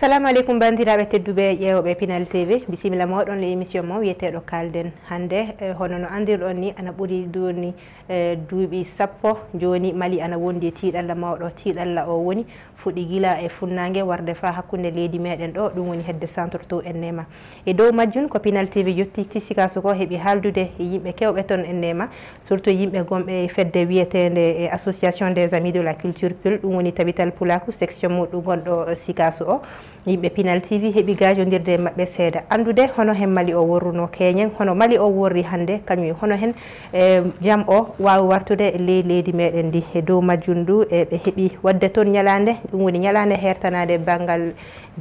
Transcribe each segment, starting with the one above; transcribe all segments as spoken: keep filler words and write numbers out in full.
Salamu aleykum, banndiraaɓe tedduɓe ƴeewooɓe Pinal T V. Bisimilla mooɗon e émission mo wiyeteeɗo Kaalden. Hannde, eh, hono no anndirɗon ni, ana ɓuri jooni, eh, duuɓi sappo jooni Mali ana wondi e tiiɗalla mawɗo. Tiiɗalla o woni fuɗi gila e funnaange warde faa hakkunde leydi meɗen ɗo, ɗum woni hedde centre to Ennema. E dow majjum ko Pinal T V yottitti Sikaso ko heɓi haaldude e yimɓe kewɓe toon Ennema, surtout yimɓe gonɓe e fedde wiyeteende e Association des Amis de la Culture Peul, ɗum woni tabital pulaaku section muɗum gonɗo Sikaso o. Yimɓe Pinal T V heɓi gaajondirde e maɓɓe seeɗa. Anndude hono hen Mali o worruno keñen, hono Mali o worri hannde, kañum e hono hen, e, jam o waawi wartude ley leydi meɗen ndi. E dow majjum ndu, e, ɓe heɓi waɗde toon ñalaande, ɗum woni ñalaande heertanaade banngal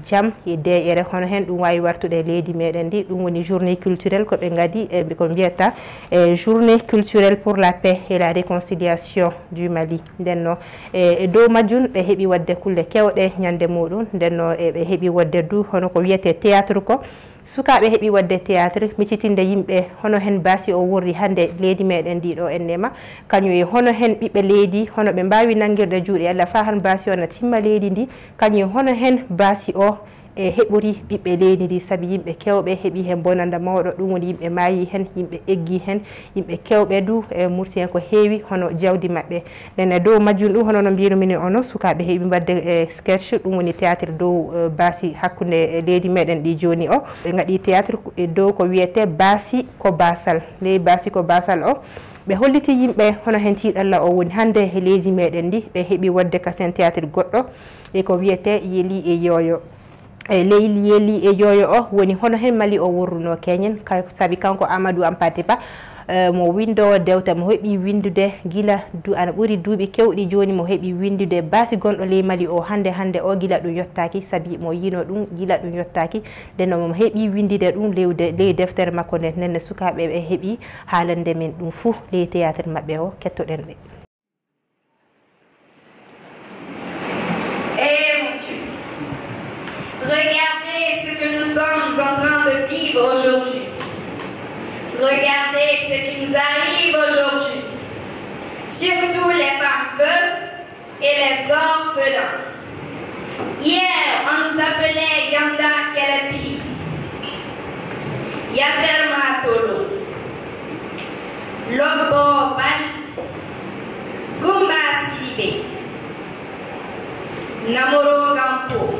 jam e deeƴere, hono hen ɗum waawi wartude e leydi meɗen ndi. Ɗum woni journée culturelle ko ɓe ngadi, e, ko mbiyata, e, journée culturelle pour la paix et la réconciliation du Mali. Nden no, e, e dow majjum ɓe heɓi waɗde kulle kewɗe ñande muɗum. Nden no, e, ɓe heɓi waɗde du hono ko wiyetee théâtre ko. Sukaaɓe heɓi waɗde théâtre, miccitinde yimɓe hono hen baasi o worri hannde leydi meɗen ndi ɗo Ennema, kañum e hono hen ɓiɓɓe leydi, hono ɓe mbaawi nanngirde juuɗe Allah faa han baasi o na timma leydi ndi, kañum e hono hen baasi o e heɓori ɓiɓɓe leydi ndi, sabi yimɓe kewɓe heɓi hen bonanda mawɗo, ɗum woni yimɓe maayi hen, yimɓe eggi hen, yimɓe kewɓe du e murti hen ko heewi hono jawdi maɓɓe. Nden e dow majjum ɗum, hono no mbirumi ni ono, sukaaɓe heɓi mbaɗde, e, sketch, ɗum woni théâtre dow, e, baasi hakkunde, e, leydi meɗen ɗi jooni o. Ɓe ngaɗi théâtre e dow ko wiyetee Baasi ko Baasal. Ley Baasi ko Baasal o, ɓe holliti yimɓe hono hen tiiɗalla o woni hannde e leydi meɗen ndi. Ɓe heɓi waɗde kasen théâtre goɗɗo e ko wiyetee Yeli e Yooyo. E ley Yeli e Yooyo o woni hono hen Mali o worruno keñen, ka-, sabi kanko Amadou Hampâté Bâ, eh, mo winndoowo dewte, mo heɓi winndude gila du-, ana ɓuri duuɓi kewɗi jooni, mo heɓi winndude baasi gonɗo ley Mali o hannde, hannde o gila ɗum yottaaki, sabi mo yiino ɗum gila ɗum yottaaki. Nden no mo heɓi winndude ɗum ley de-, ley deftere makko nden, nden ne sukaaɓe ɓe heɓi haalande min ɗum fuu ley théâtre maɓɓe o, kettoɗen ɓe. Eh mon Dieu, regardez ce que nous sommes en train de vivre aujourd'hui. Regardez ce qui nous arrive aujourd'hui. Surtout les femmes veuves et les orphelins. Hier, on nous appelait Yanda Kelebili, Yasser Matolo, Lobo Bali, Gumba Sidibé, Namoro Gampo,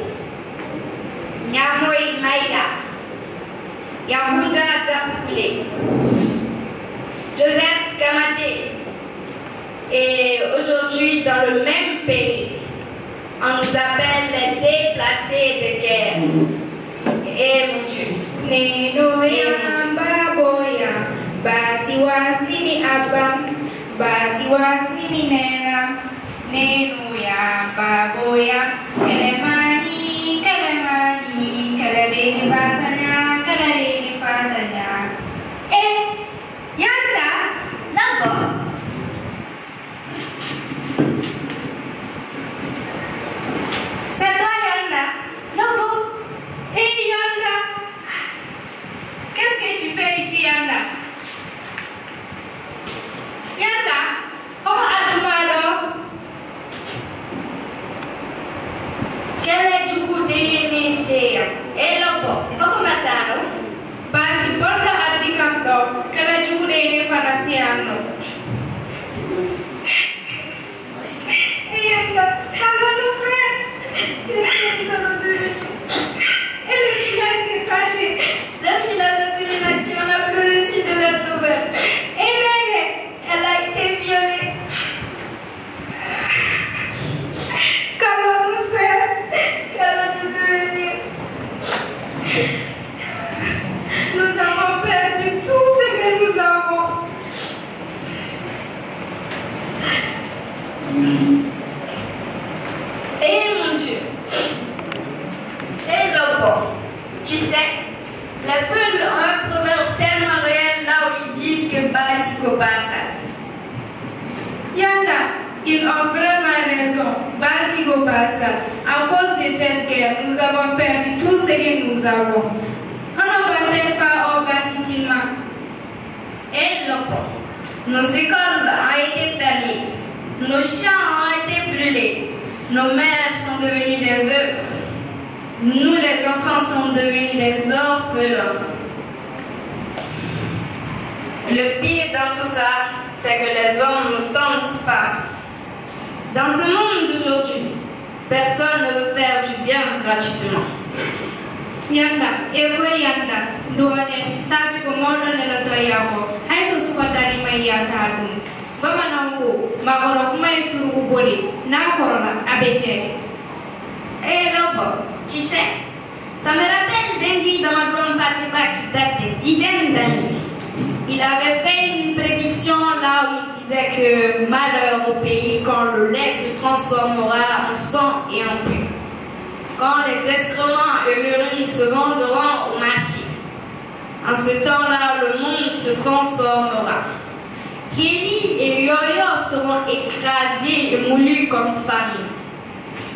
Nyamoy Maïga, Yahuda Diakoulé, Joseph Kamaté. Et aujourd'hui, dans le même pays, on nous appelle les déplacés de guerre. Eh mon Dieu. Neno ya, babo ya, basi wasini abam, basi wasini nena. Neno ya, babo ya, kelemani, kelemani, kelemani fatanya, kelemani fatanya. Eh, Yanda, Lobo. C'est toi, Yanda? Lobo. Hey, Yanda. Qu'est-ce que tu fais ici, Yanda? Yanda, oh, Adumalo. Kele jugude ne seya. E Lobo, oko mataro. Basi bonɗo addi kam ɗo, kala juuɗe ene fana siyanno. Yalla, allons nous faire. Qu'est-ce que nous allons devenir? Et le village n'est pas né. Le village de Timilachi, on n'a plus reçu de leurs nouvelles. Et Nene, elle a été violée. Qu'allons-nous faire? Qu'allons-nous devenir? Nous avons perdu tout ce que nous avons. Eh mon Dieu. Eh Lobo. Tu sais, les Peuls ont un proverbe tellement réel là où ils disent que Basi ko Basa. Yanda, ils ont vraiment raison. Basi ko Basa. À cause de cette guerre, nous avons perdu tout ce que nous avons. Hono mbaɗten faa o Basi timma? Eh Lobo. Nos écoles ont été fermées. Nos champs ont été brûlés. Nos mères sont devenues des veuves. Nous, les enfants, sommes devenus des orphelins. Le pire dans tout ça, c'est que les hommes nous tentent partout. Dans ce monde d'aujourd'hui, personne ne veut faire du bien gratuitement. Yanda, e koye yanda, nduwoɗen saabi ko mawɗo nelotoya ko, hay so suka darima yiyata ɗum. Bamanan ko, magoro kuma e surugu boli, na korola, abeje. Eh, Lobo, tu sais, ça me rappelle d'un dit d'Amadou Hampâté Bâ qui date des dizaines d'années. Il avait fait une prédiction là où il disait que malheur au pays quand le lait se transformera en sang et en pus. Quand les excréments et l'urine se vendront au marché. En ce temps-là, le monde se transformera. Heni et Yoyo seront écrasés et moulus comme farine.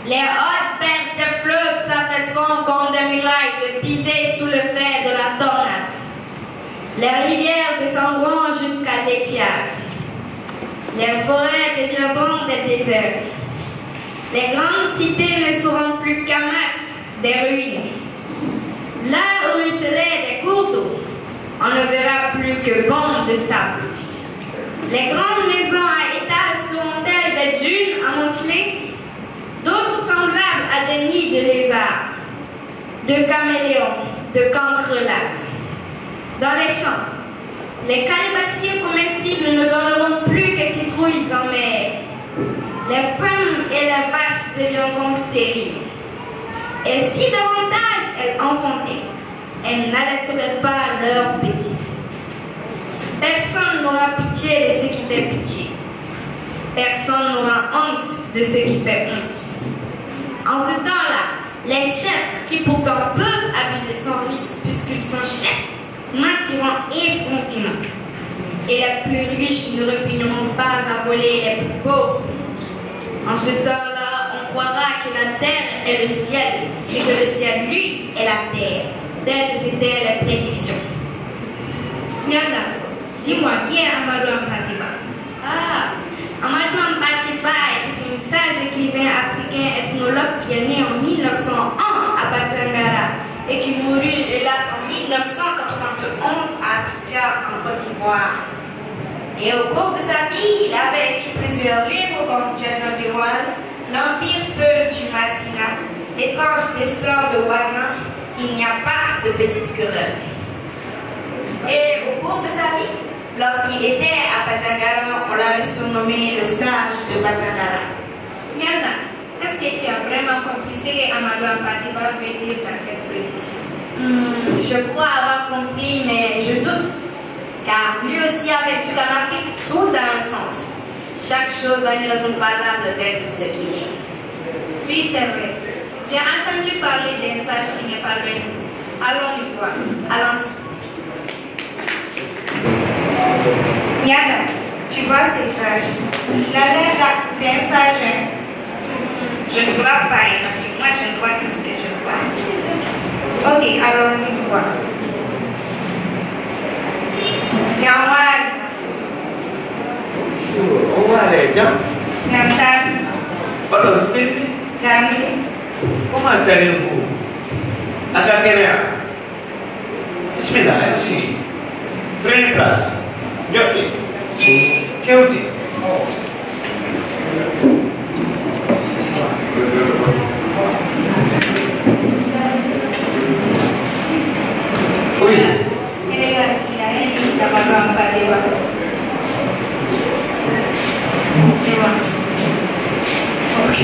Les hautes berges des fleuves s'affaisseront comme des murailles de pisées sous le fer de la tornade. Les rivières descendront jusqu'à l'Étiale. Les forêts deviendront des déserts. Les grandes cités ne seront plus qu'amas des ruines. Là où ruisselaient des cours d'eau, on ne verra plus que bancs de sable. Les grandes maisons à étages seront-elles des dunes amoncelées, d'autres semblables à des nids de lézards, de caméléons, de cancrelats. Dans les champs, les calebassiers comestibles ne donneront plus que citrouilles amères. Les femmes et les vaches deviendront stériles. Et si davantage elles enfantaient, elles n'allaiteraient pas leurs petits. Personne n'aura pitié de ce qui fait pitié. Personne n'aura honte de ce qui fait honte. En ce temps-là, les chefs, qui pourtant peuvent abuser sans risque puisqu'ils sont chefs, mentiront effrontément. Et les plus riches ne répugneront pas à voler les plus pauvres. En ce temps-là, on croira que la terre est le ciel et que le ciel, lui, est la terre. Telles étaient les prédictions. Yanda, dis-moi, qui est Amadou Hampâté Bâ ? Ah, Amadou Hampâté Bâ était un sage écrivain africain ethnologue qui est né en mille neuf cent un à Bandiagara et qui mourut hélas en mille neuf cent quatre-vingt-onze à Abidjan en Côte d'Ivoire. Et au cours de sa vie, il avait écrit plusieurs livres comme Thierno Diouane, L'Empire Peul du Massina, L'étrange destin de Ouaga, Il n'y a pas de petite querelle. Et au cours de sa vie, lorsqu'il était à Bandiagara, on l'avait surnommé le sage de Bandiagara. Yanda, est-ce que tu as vraiment compris ce que Amadou Hampâté Bâ veut dire dans cette prédiction ? Hmm, je crois avoir compris, mais je doute. Car lui aussi avait dit qu'en Afrique, tout a un sens. Chaque chose a une raison valable d'être ce qu'il est. Oui, c'est vrai. J'ai entendu parler d'un sage qui n'est pas loin d'ici. Allons le voir. Allons-y. Yanda, tu vois ces sages ? Il a l'air d'un sage, hein ? Je ne crois pas, hein, parce que moi je ne crois que ce que je vois. Ok, allons-y voir. Jam waali. On waale jam. Jam tan. Oɗon selli? Jam. Comment allez-vous? Aka kene ya. Bismillah, allez-y. Prenez place. Joɗɗe. Kewti. Oui. Ok.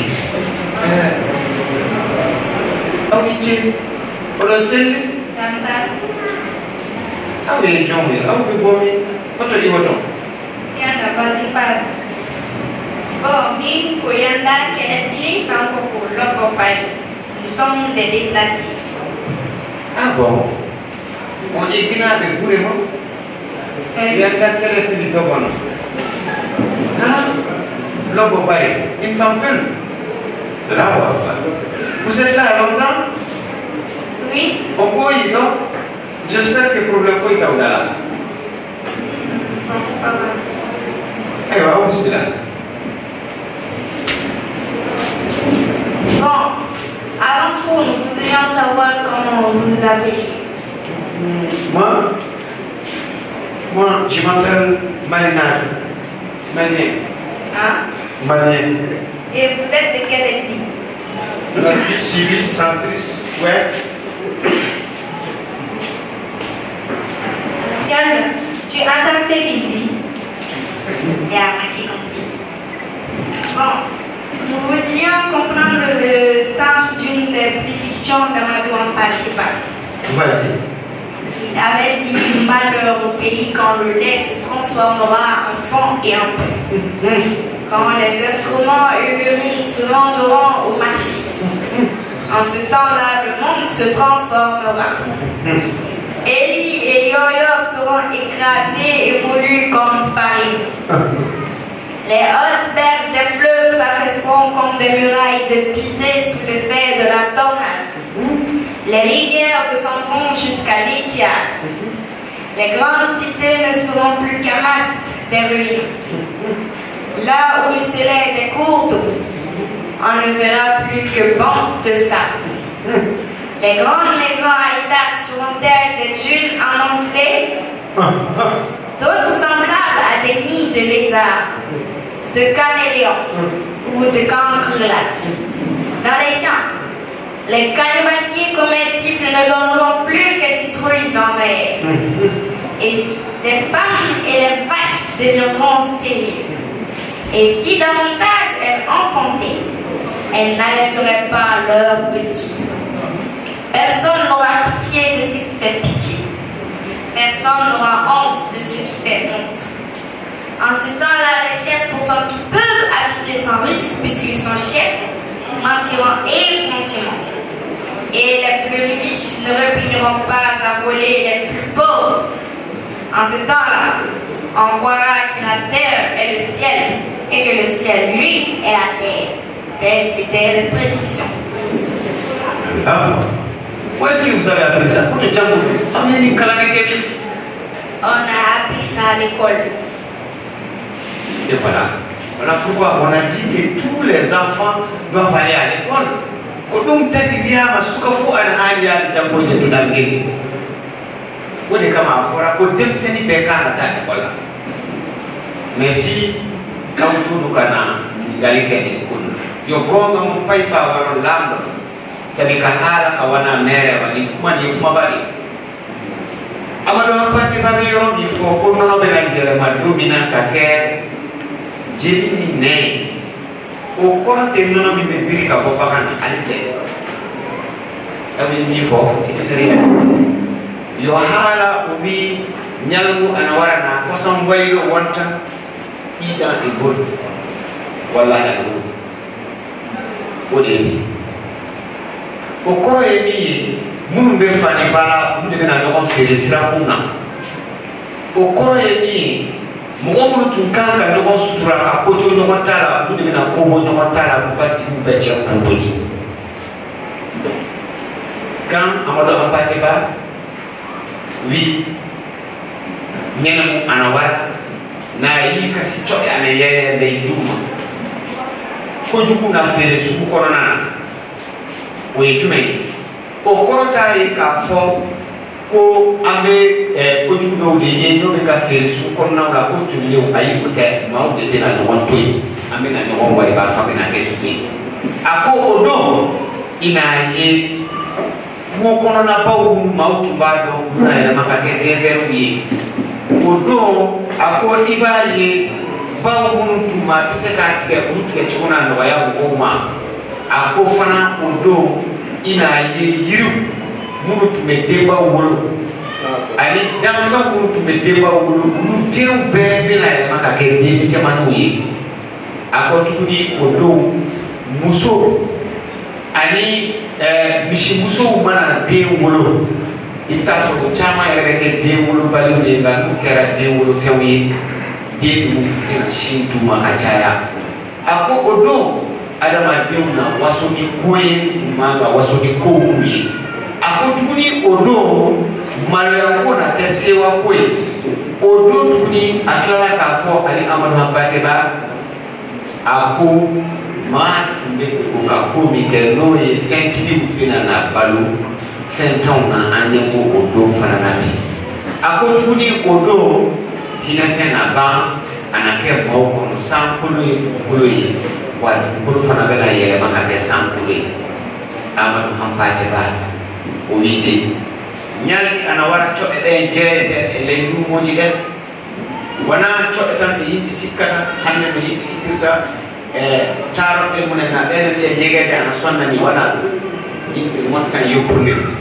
Eh. Aw, Icce, oɗon selli? Tantan. Aw, e joomi, aw, ɓe boomi, hoto iwoto? Yanda, vas-y, parle. Bon, min ko Yanda Keleɓili, kanko ko Lobbo Paris. Nous sommes des déplacés. Ah bon? On egginaaɓe gure mon? Eyi. Yanda Keleɓili Dogono. Ah, Lobbo Paris, une femme peul. Allahu Akbar. Vous êtes là longtemps? Oui. On ɓooyi ɗo? J'espère que problème fof tawɗaa. Aywa, o bisimilla. Bon, à Avant tout, nous voudrions savoir comment vous vous appelez. Moi, moi, je m'appelle Malinato. Malien. Hein? Malien. Et vous êtes de quel ethnie? Parti civil centriste ouest. Calme, tu entends ce qu'il dit? J'ai à moitié compris. Bon, nous voudrions comprendre le sens d'une des prédictions d'Amadou Ampatiba. Vas-y. Il avait dit malheur au pays quand le lait se transformera en sang et en pain. Quand les excréments et l'urine se vendront au marché. En ce temps-là, le monde se transformera. Élie et Yoyo seront écrasés et moulus comme farine. Les hautes berges des fleuves s'affaisseront comme des murailles de Pizé sous l'effet de la tornade. Les rivières descendront jusqu'à l'Étiage. Les grandes cités ne seront plus qu'un masque des ruines. Là où ruisselaient des cours d'eau, on ne verra plus que bancs de sable. Les grandes maisons haïtiennes seront telles des dunes amoncelées, d'autres semblables à des nids de lézards, de caméléons ou de cancrelates. Dans les champs, les calebassiers comestibles ne donneront plus que citrouilles amères. Et les femmes et les vaches deviendront stériles. Et si davantage elles enfantaient, elles n'allaiteraient pas leurs petits. Personne n'aura pitié de ce qui fait pitié. Personne n'aura honte de ce qui fait honte. En ce temps-là, les chefs, pourtant qui peuvent abuser sans risque, puisqu'ils sont chefs, mentiront effrontément. Et les plus riches ne répugneront pas à voler les plus pauvres. En ce temps-là, on croira que la terre est le ciel et que le ciel, lui, est la terre. Telles étaient les prédictions. Ah, où est-ce que vous avez appris ça? Kuto janngude, am yani kala ne keɓi. On a appris ça à l'école. Et voilà. Voilà pourquoi on a dit que tous les enfants doivent aller à l'école. Ko ɗum tagi wiyaama suka fof ana haani yaade janngoyde duɗal ngel. Woni kam a fora ko demseni ɓe kaanata e golla. Mais fii kawtuɗo kana ngalike ɗin kunna. Yo goonga mum pay faa waron laamɗo. Sabi ka haala ka wana mere wani kuma ni kuma bari. Amadu Hampati Babi yoro mi fo ko nono ɓe nangere ma dumina ka ke jilini ne. O korote nono mi ɓe biri ka boppa kan alite. Tawi ni fo si tiniri. Yo haala o wi ñalngu ana warana kosan waylo wonta ɗiɗan e gordi. Wallahi ana wodi. Wodi e bi. O koro e mi munu be fani bala mu de na no on fere sira kunna. O koro e mi mo on munu tun kan ka no on sutura ka koto no on tala mu de na ko mo no on tala bu kasi mu be je ko boni. Kan amado ampate ba wi ñande mum ana wara, na yii kasi coɓe ana yeeya ley juuma. Ko jugu na fere sugu kono nana. O ye jumɛn ye? O kɔrɔta ye k'a fɔ ko an bɛ eh, ko jugu dɔw de ye n'o bɛ ka feere sugu kɔnɔnaw la ko tolilenw ayi o tɛ, maaw de tɛna ɲɔgɔn to yen, an bɛna ɲɔgɔn wari ba fɔ an bɛna kɛ sugu ye. A ko o don i n'a ye kungo kɔnɔna baw minnu maaw tun b'a dɔn u bɛna yɛlɛma ka kɛ dɛsɛrɛw ye. O don a ko i b'a ye baw minnu tun ma tɛ se k'a tigɛ olu tigɛ cogo na nɔgɔya mɔgɔw ma. A ko fana o don i n'a ye yiriw minnu tun bɛ denbaw wolo ani danfɛn minnu tun bɛ denbaw wolo olu denw bɛɛ bɛna yɛlɛma ka kɛ den misɛnmaninw ye. A ko tuguni o don muso ani eh, misimusow mana den wolo i bɛ taa sɔrɔ caman yɛrɛ bɛ kɛ den wolobaliw de ye nka n'u kɛra den wolofɛnw ye den ninnu tɛna sin d'u ma ka caya. A ko o don adamadenw na waso ni ko ye u man ka waso ni ko minnu ye. A ko tuguni o don maloya ko na kɛ sewa ko ye. O don tuguni a tilala k'a fɔ ali amadu habateba a ko Maa tumbe ko ka komi ke no ye fɛn tigi bina na balo fɛn tɔn na an ye ko o don fana na bi. A ko tuguni o don hinɛ fɛn na ban a na kɛ maaw kɔnɔ sankolo ye dugukolo ye wa dugukolo fana bɛna yɛlɛma ka kɛ sankolo ye. Amadu Hampate Ba o wi de ɲalli a na wara cɔɓe ɗe jeyete e ley luumoji ɗe. Wonaa coɓe tan ɗe yimɓe sikkata hannde no yimɓe ittirta e taarorɗe mumen na ɓeena mbiya jegeeje ana sonna ni waɗa ɗum. Yimɓe mottan yoppondirde,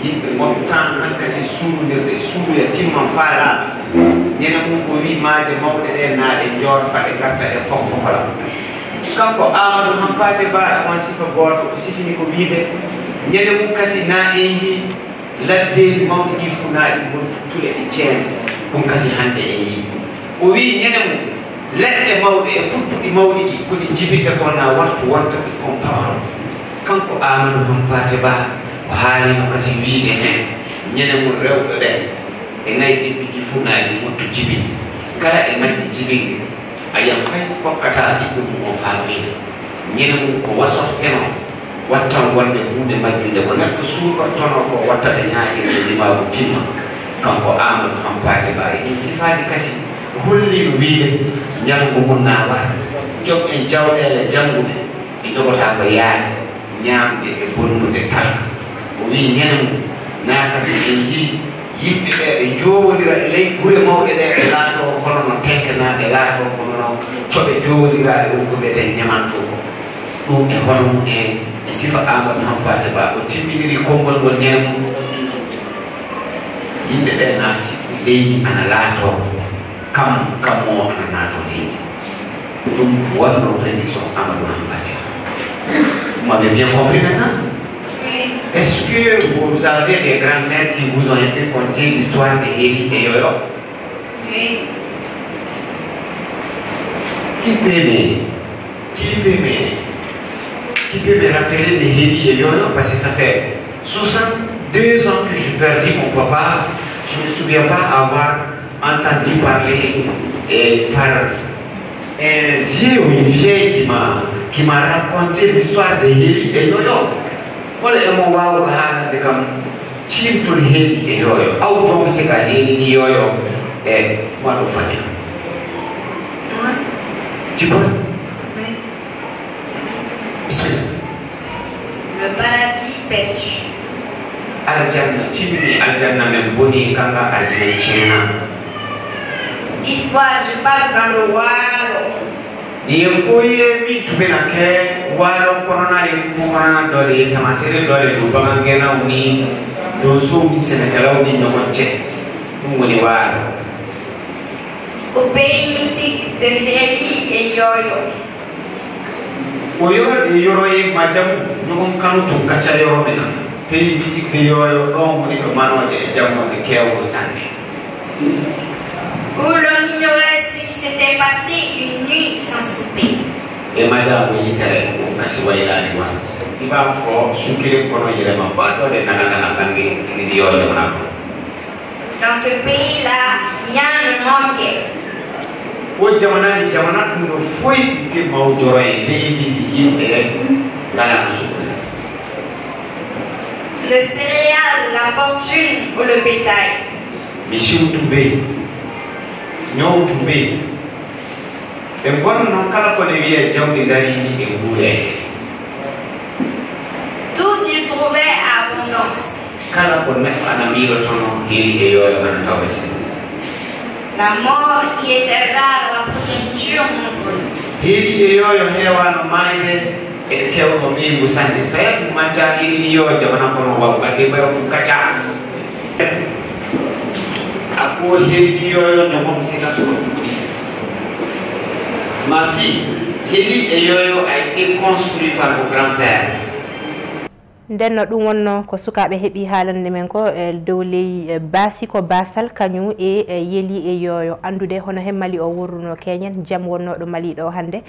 yimɓe mottan hankati suuɗondirde, suuɗoya timman faalaaɓe. Ñande mum o wii maaje mawɗe ɗe naa ɗe njoorfa ɗe ngarta e pokpokola. Kanko Aamadu Hampaate Baa e on sifa gooto o sifini ko wiide ñande mum kasi naa en yii Laddeeli mawɗi ɗii fuu naa ɗi ngontu tule ɗi ceene, ɗum kasi hannde en yii. O wiyi ñande mum, leɗɗe mawɗe e puɗpuɗi mawɗi ɗi ko ɗi jibinta ko naa wartu wonta ɓikkon pamaron. Kanko Aamadu Hampaate Baa o haalino kasi wiyde heen ñande mum rewɓe ɓee e nayi ɗiɓɓe ɗii fuu naa ɗi ngontu jibinde. Kala e majji jibinɗe a yiyan fay hokkata ɓiɗɗo mum o faamuya. Ñande mum ko wasortenoo. Wattan wonde huunde majjunde ko neɗɗo suuɗortonoo ko wattata ñaaƴirde ndimaagu timma. Kanko Aamadu Hampaate Baa e ɗiin sifaaji kasi o holliino wiyde njanngu mum na wara. Joom en jawɗeele janngude ɓe njogotaako yaade ñaamde e bonnude talka. O wiyi ñande mum na kasi en yii yimɓe ɓee ɓe njoowondira e ley gure mawɗe ɗee ɓe laatoo hono no tenke na ɓe laatoo hono no coɓe joowondiraaɗe woni ko mbiyeten ñamantuuko. Ɗum e hono mum en e sifa Aamadu Hampaate Baa o timminiri konngol ngol ñande mum. Yimɓe ɓee na sikku leydi ana laatoo kam kam o ana naatoo leydi. Ɗum wonno prédiction Amadou Hampâté Bâ. Vous m'avez bien compris maintenant? Est-ce que vous avez des grands-mères qui vous ont un peu conté l'histoire de Heli et Yoyo? Qui peut me, qui peut me, qui peut me rappeler de Heli et Yoyo? Parce que ça fait soixante-deux ans que j'ai perdu mon papa. Je ne me souviens pas avoir entendu parler et par un vieux ou une vieille qui m'a, qui m'a raconté l'histoire de Heli et Yoyo. Hol e mo waawi ko haalande kam ciimtol Heli e Yoyo? Aw joom sika Heli ni Yoyo e waɗo faña. Tu peux? Bismillah. Le paradis perdu. Aljanna timmi, aljanna men boni, kanga aljanna ceena. Histoire, je passe dans le Waalo. Ni en koye min tumina ke Waalo kono na e kuma dole tamasere dole do bangangena woni don so mi senekala woni no monce. Ɗum woni Waalo. Au pays mythique de Heli et Yoyo. O yoro de yoro e majamu ɲɔgɔn kanu tun ka ca yɔrɔ min na. Pays mythique de Yoyo ɗon woni ɗo manoje e jammoje kewɗo sanne. Où l'on ignorait ce qui s'était passé une nuit sans souper. E majamu yitere o kasi waylani wante. Iba fo sukile kono yelema baɗɗo de nana nana bange ni yojo na. Dans ce pays-là, rien ne manquait. O jamanaani jamana ɗum ɗo foy te mawjoro e leydi ndi yimɓe ngalano sukkude. Le céréal, la fortune ou le bétail. Mi siwtu bey, ñowtu bey. Ɓe ngonno kala ko ne wiya jawdi ndariindi e nguureede. Tous y trouvaient abondance. Kala ko neɗɗo ana miilotono Heli e Yoyo ana tawete. La mort y était rare, la progéniture nombreuse. Heli e Yoyo heewaano maayde eɗe kewno ɓeyngu sanne. Sayatu manca Heli ni yo jamana kono waw gadde bayo ɗum kaca. A ko Heli Yoyo no mom sika so ko tugudi. Ma fille, Heli et Yoyo a été construit par vos grands-pères. Nden no ɗum wonno ko sukaaɓe heɓi haalande men ko, e, dow ley, e, baasi ko baasal kañum e, e, yeli e yooyo anndude hono hen Mali o worruno keñen, jam wonnooɗo Mali ɗo hannde.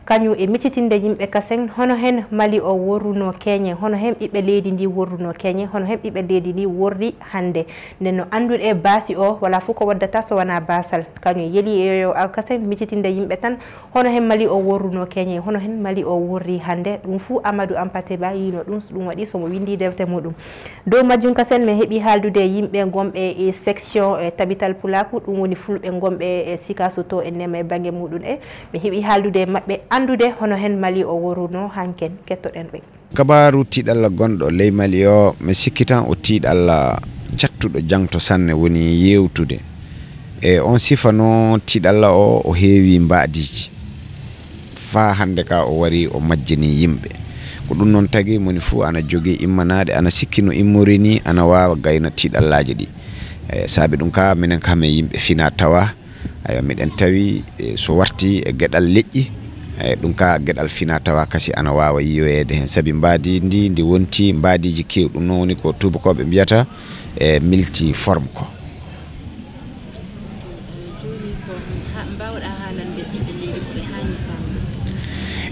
Kañum e micitinde yimɓe kasen, hono hen Mali o worruno keñen, hono hen ɓiɓɓe leydi ndi worruno keñen, hono hen ɓiɓɓe leydi ndi worri hannde. Nden no anndude baasi o, wala fof ko waddata so wona baasal. Kañum yeli e yo alkasen micitinde yimɓe tan, hono hen Mali o worruno keñen, hono hen Mali o worri hannde. Ɗum fuu Amadou Hampâté Bâ yiino ɗum, so ɗum waɗi so mo winndi dewte muɗum. Dow majjum kasen, min heɓi haaldude e yimɓe gonɓe e section, e Tabital Pulaaku, ɗum woni fulɓe gonɓe e Sikaso to, en nema e bannge muɗum e. Min heɓi haaldude e maɓɓe, anndude hono hen Mali o worruno hanken. Kettoɗen ɓe. Kabaaru tiiɗalla gonɗo ley Mali o, mi sikki tan o tiiɗalla cattuɗo jaŋto sanne woni yeewtude. E on sifa no tiiɗalla o, o heewi mbaadiiji. Faa hannde ka o wari o majjini yimɓe. Ko ɗum noon tagi moni fuu ana jogii immanaade, ana sikki no immori ni, ana waawa gayna tiiɗallaaji ɗi. E saabi ɗum ka minen kam e yimɓe fina tawa, ayo, miɗen tawi, e, so warti e geɗal leƴƴi, e, ɗum ka geɗal fina tawa kasi ana waawa yiyoyeede heen. Sabi mbaadi ndi, ndi wonti mbaadiiji keew. Ɗum noon woni ko tuubakooɓe mbiyata, e, multiforme ko.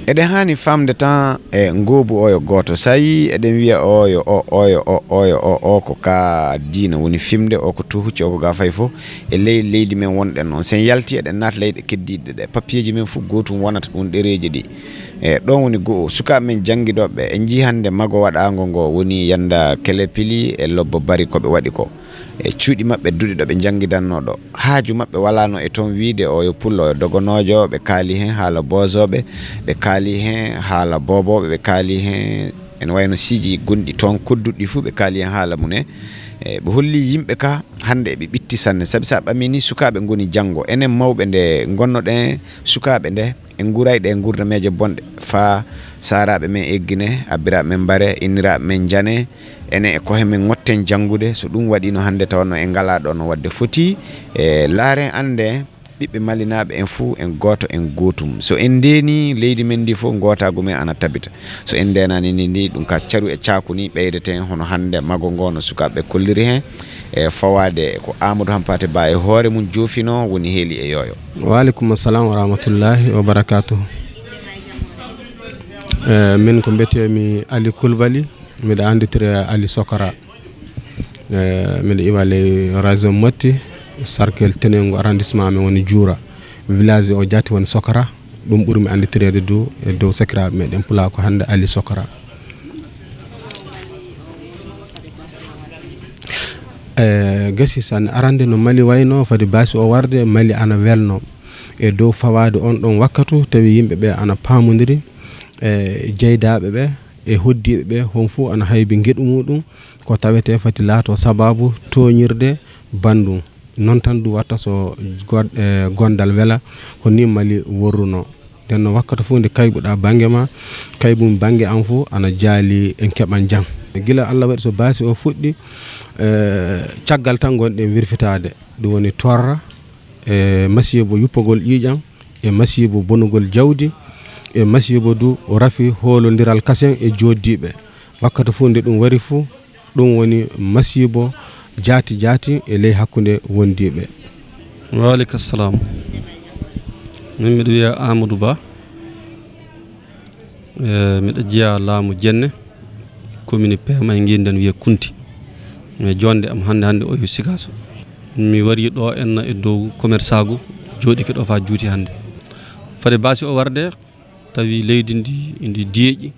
Eɗen haani faamde tan e ngoobu o yo gooto. So a yii eɗen wiya o yo o, o yo o, o yo o, o ko ka diina woni fimde, o ko to hucci, o ko ga fayi fof. E ley leydi men wonɗen noon, so en yalti eɗen naata leyɗe keddiiɗe ɗe, papiyeeji men fof gootum wonata ɗum ɗereeji ɗi. E ɗoon woni go'o, sukaaɓe men janngidooɓe, en njii hannde mago waɗaango ngo woni Yanda Kelepili e Lobbo Bari ko ɓe waɗi ko. E cuuɗi maɓɓe duɗe ɗo ɓe njanngidannoo ɗo. Haaju maɓɓe walaano e toon wiide o yo pullo, o yo dogonoojo, ɓe kaali heen haala boozooɓe, ɓe kaali heen haala boobooɓe, ɓe kaali heen ene wayno siiji gonɗi toon kodduɗi fof, ɓe kaali heen haala mum en. E ɓe holli yimɓe ka hannde eɓe ɓitti sanne, sabi so a ɓamii ni sukaaɓe ngoni janngo. Enen mawɓe nde ngonnoɗen sukaaɓe nde, en nguuray ɗe nguurdameeje bonɗe, faa saaraaɓe men eggine, abbiraaɓe men mbare, inniraaɓe men njane, enen e koye men ngotten janngude. So ɗum waɗiino hannde tawanno en ngalaa ɗo no waɗde foti, e laaren annde ɓiɓɓe malinaaɓe en fuu en gooto en gootum. So en ndeeni leydi men ndi fof, ngootaagu men ana tabita. So en ndeenaani ni ndi, ɗum ka caru e caaku ni ɓeydeten hono hannde mago ngo no sukaaɓe kolliri heen. E fawaade ko Amadou Hampâté Bâ e hoore mum joofinoo woni heeli e yooyo. Wa aleykum assalam wa rahmatullahi wa barakatuh. E, min ko mbiyetee-mi Ali Coulibaly, miɗo annditiri Ali Sokora. E, miɗo iwa ley région Motti, cercle Tenengu, arrondissement amen woni Juura. Village o jaati woni Sokora. Ɗum ɓuri mi annditireede du e dow sakiraaɓe meɗen Pulaaku hannde Ali Sokora. E, gasi sanne. Arande no Mali wayno, fadi baasi o warde, Mali ana welno. E dow fawaade on ɗon wakkatu, tawi yimɓe ɓe ana paamondiri, e jeydaaɓe ɓe, e hoddiiɓe ɓe, hon fuu ana haybi ngeɗu muɗum, ko tawetee fati laato sababu tooñirde banndum. Noon tan du watta so god-, e, gondal wela, ko ni Mali worruno. Nden no wakkati fof nde kaybuɗa bannge ma, kaybum bannge am fof ana jaali en keɓan jam. Gila Allah waɗi so baasi o fuɗɗi, e, caggal tan ngonɗen wirfitaade. Ɗum woni torra, e, masiibo yuppagol ƴiiƴam, e masiibo bonugol jawdi, e masiibo du rafi hoolondiral kasen e jooddiiɓe. Wakkati fof nde ɗum wari fof, ɗum woni masiibo jaati jaati e ley hakkunde wondiiɓe. Waaleykum salam. Min miɗo wiya Amadou Ba. E, miɗo jeyaa laamu Jenne, commune Peema e Nginden wiya Kunti. Mais joonde am hannde hannde o yo Sikaso. Mi wari ɗo enna e dow commerçagu, jooɗike ɗo faa juuti hannde. Fade baasi o warde, tawi leydi ndi, ndi deeƴi,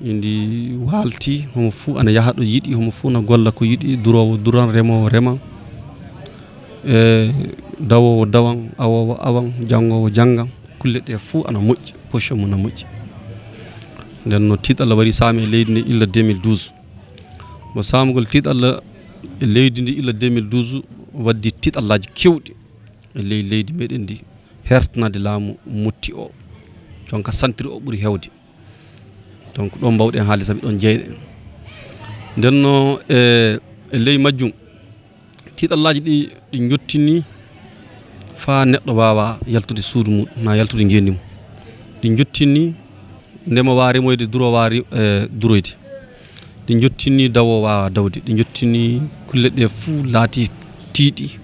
ndi waalti, homo fuu ana yaha ɗo yiɗi, homo fuu na golla ko yiɗi, duroowo duran, remoowo reman. E, dawoowo dawan, awoowo awan, janngoowo janngan. Kulle ɗe fuu ana moƴƴi, position mum na moƴƴi. Nden no tiiɗalla wari saama e leydi ndi illa deux mille douze. Mo saamugol tiiɗalla e leydi ndi illa deux mille douze waddi tiiɗallaaji keewɗi e ley leydi meɗen ndi, hertanade laamu Motti o. Jonka santiri o ɓuri heewde. Donc, ɗon mbawɗen haalde sabi ɗon jeyɗen. Nden no e, e ley majjum, tiiɗallaaji ɗi, ɗi njottini faa neɗɗo waawa yaltude suudu mum, na yaltude ngeenndi mum. Ɗi njottini nde mo waawa remoyde, duro waawa re-, e, duroyde. Ɗe njottini dawo waawa dawde, ɗe njottini kulle ɗe fuu laati tiiɗi,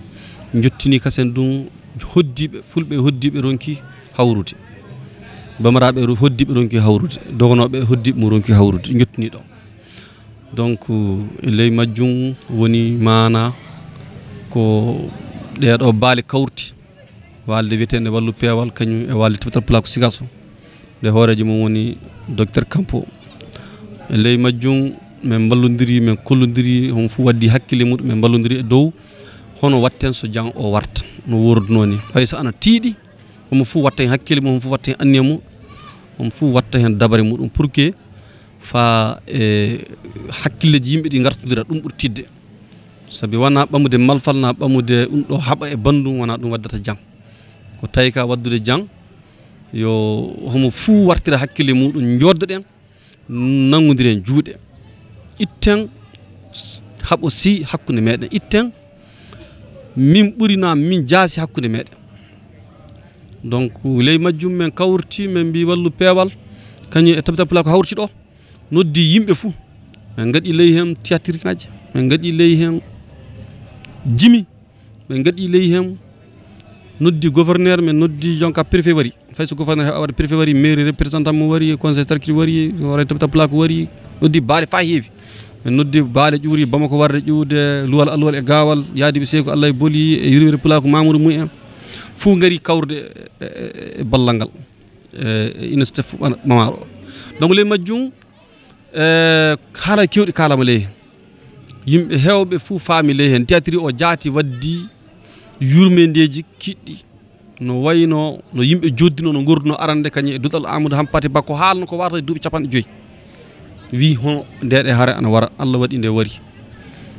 njottini kasen ɗum hoddiiɓe, fulɓe hoddiiɓe ronki hawrude, bamaraaɓe ro-, hoddiiɓe ronki hawrude, dogonooɓe hoddiiɓe mum ronki hawrude, ɗe njottini ɗo. Donc, e ley majjum woni maana ko ɗee ɗoo baale kawriti, waalde wiyeteende Wallu Peewal, kañum e waalde Tabital Pulaaku Sigaso, nde hooreejo mum woni Docteur Kampo. E ley majjum, min mballondiri, min kollondiri, homo fof waddi hakkille mum, min mballondiri e dow hono watten so jam o warta, no wordunoo ni. Fay so ana tiiɗi, homo fof watta heen hakkille mum, homo fof watta heen anniya mum, homo fof watta heen dabare muɗum pour que faa e hakkilleeji yimɓe ɗi ngartondira, ɗum ɓuri tiiɗde. Sabi wonaa ɓamude malfal, naa ɓamude ɗum ɗo haɓa e banndum, wonaa ɗum waddata jam. Ko tawi ka waddude jam, yo homo fuu wartira hakkille muɗum, njooɗoɗen, nanngondiren juuɗe. Itten haɓo si hakkunde meɗen. Itten min ɓuri naa min jaasi hakkunde meɗen. Donc, ley majjum min kawriti, min mbii Wallu Peewal, kañum e Tabital Pulaaku hawriti ɗo, noddi yimɓe fuu. Min ngaɗi ley heen théâtre ŋaaji, min ngaɗi ley heen jimi, min ngaɗi ley heen noddi gouverneur, min noddi jonka préfet wari. Fay so gouverneur heɓa waɗa, préfet wari, mairie représentant mum wari, conseil tarkiri wari, hoore Tabital Pulaaku wari, noddi baale faa heewi. Min noddi baale ƴuuri Bamako warde ƴuwde Luwal Alluwal e Gaawal, yaadiiɓe Seyku Allah e Boli e yurmeende Pulaaku Mamuudu mum en. Fuu ngari kawrude e, e, e ballal ngal. E, e ina stef ɓana-, ɓamaaro. Donc, ley majjum, e, haala keewɗi kaalama ley heen. Yimɓe heewɓe fuu faami ley heen. Théâtre o jaati waddi yurmeendeeji kiɗɗi. No wayno, no yimɓe jooddinoo, no ngorduno arande kañum e Duɗal Amadou Hampati Ba ko haalno ko warata e duuɓi capanɗe joy. Wi hono nde ɗe hare ana wara, Allah waɗi nde wari.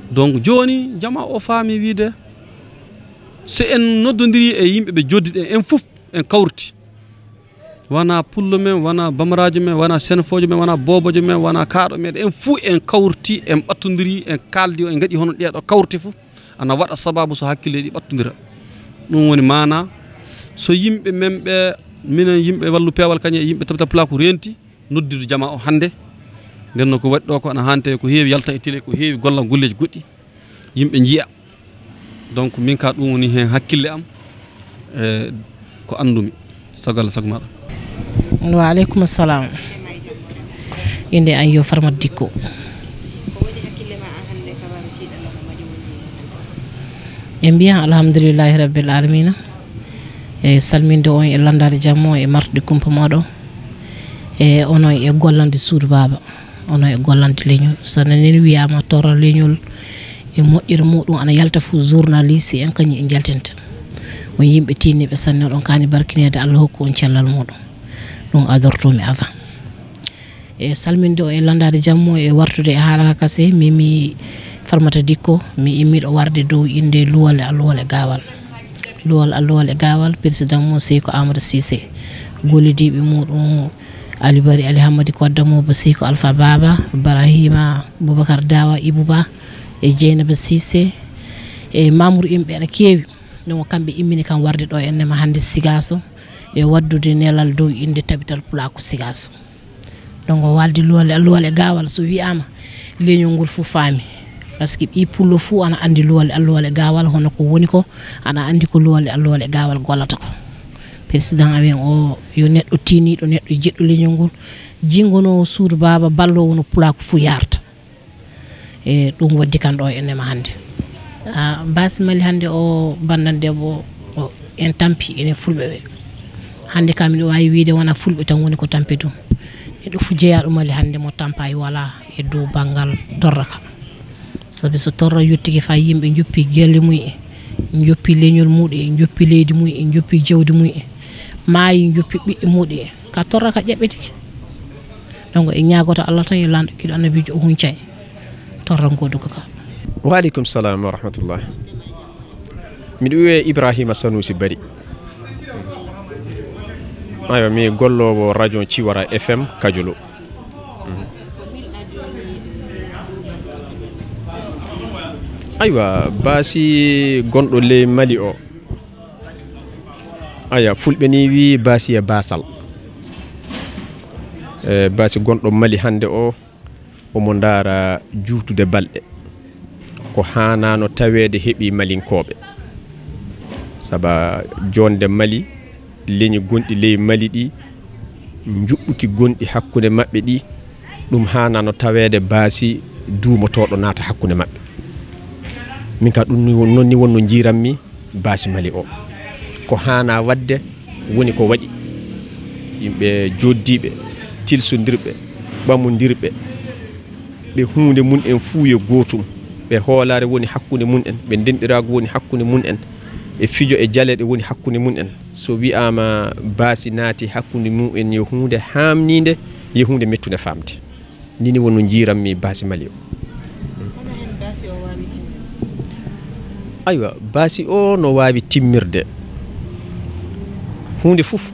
Donc, jooni, jama o faami wiide, so en noddondiri e yimɓe ɓe joddiɗen, en fof en kawriti. Wonaa pullo men, wonaa bamaraajo men, wonaa senefoojo men, wonaa boobojo men, wonaa kaaɗo meɗen. En fuu en kawriti, en ɓattondiri, en kaaldi o, en ngaɗi hono ɗee ɗoo kawrite fuu. Ana waɗa sababu so hakkilleeji ɓattondira. Ɗum woni maana. So yimɓe men ɓe, minen yimɓe Wallu Peewal kañum e yimɓe Tabital Pulaaku reenti, noddude jama o hannde. Nden no ko waɗi ɗoo ko ana hante ko heewi yalta e télé, ko heewi golla golleeji goɗɗi. Yimɓe njiya. Donc, min ka ɗum woni heen hakkille am, e ko anndumi. Sagal sago maɗa. Wa aleykum salam. Innde an yo Farmat Dikko. En mbiyan alhamdulillahi rabbil alamina. E salminde on e landaade jammo e martude kumpa moɗo. E onon e gollande suudu baaba. Onon e gollande leñol. So nani wiyama torra leñol e moƴƴere muɗum ana yalta fof, journaliste en kañum en jaltinta. On yimɓe tinniɓe sanne, oɗon kaani barkineede, Allah hokku on cellal muɗum. Ɗum adortomi avant. E salminde o e landaade jammo e wartude e haala ka kase, mimi Farmata Dikko, mi immiɗo warde dow innde Luwal e Alluwal e Gaawal. Luwal Alluwal e Gaawal, président mum Seyko Amadou Cissé. Gollidiiɓe muɗum Ali Bari, Ali Hammadi Kodda, Mobo Seyko Alpha Baba, Barahima Boubacar Dawa, Ibou Ba, e Dieynaba Cissé, e Mamour, yimɓe ɓe ana keewi. Ɗum ko kamɓe immini kam warde ɗo ennema hannde Sigaso, e waddude nelal dow innde Tabital Pulaaku Sigaso. Donc, walde Luwal e Alluwal e Gaawal, so wiyaama, leñol ngol fof faami. Par ce que ɓii pullo fof ana anndi Luwal e Alluwal e Gaawal, hono ko woni ko, ana anndi ko Luwal e Alluwal e Gaawal gollata ko. Président amen o yo neɗɗo tiiniiɗo, neɗɗo jiɗɗo leñol ngol, jinngonoowo suudu baaba, balloowo no pulaaku fof yarta. E ɗum waddi kan ɗo ennema hannde. Ah, Baasi Mali hannde o, banndam debbo o, en tampi, enen fulɓe ɓe. Hannde kam miɗo waawi wiyde wona fulɓe tan woni ko tampi ɗum. Neɗɗo fof jeyaaɗo Mali hannde mo tampaay walaa e dow banngal torra ka. Sabi so torra yottike faa yimɓe njoppi galle mum en, njoppi leñol mum en, njoppi leydi mum en, njoppi jawdi mum en, maayi, njoppi ɓiɓɓe mum en, ka torra ka ƴaɓɓetike. Donc, en ñaagoto Allah tan e lanɗo kiiɗo annabiijo o huncay torra ngo dogga ka. Wa aleykum salam wa rahmatullah. Miɗo wiyee Ibrahima Sanusi Bari. Aywa, mi golloowo radio Ciwara F M Kajolo. Mhm. Aywa, Baasi gonɗo ley Mali o. Aya, fulɓe ni wi Baasi e Baasal. E, Baasi gonɗo Mali hannde o, Omo ndaara juutude balɗe. Ko haanaano taweede heɓii Malinkooɓe. Saba joonde Mali, leñi gonɗi ley Mali ɗi, njuɓɓuki gonɗi hakkunde maɓɓe ɗi, ɗum haanaano taweede baasi duumotooɗo naata hakkunde maɓɓe. Min ka ɗum ni won-, noon ni wonno njiiranmi baasi Mali o. Ko haanaa waɗde woni ko waɗi. Yimɓe jooddiiɓe, tilsondirɓe, ɓamondirɓe, ɓe huunde mum en fuu yo gootum. Ɓe hoolaare woni hakkunde mum en, ɓe denɗiraagu woni hakkunde mum en, ɓe fijo e jaleeɗe woni hakkunde mum en. So wiyaama baasi naati hakkunde mum en, yo huunde haamniinde, yo huunde mettunde faamde. Nii ni wonno njiiranmi baasi Mali o. Hono heen baasi o waawi timmude? Aywa, baasi o no waawi timmirde. Huunde fof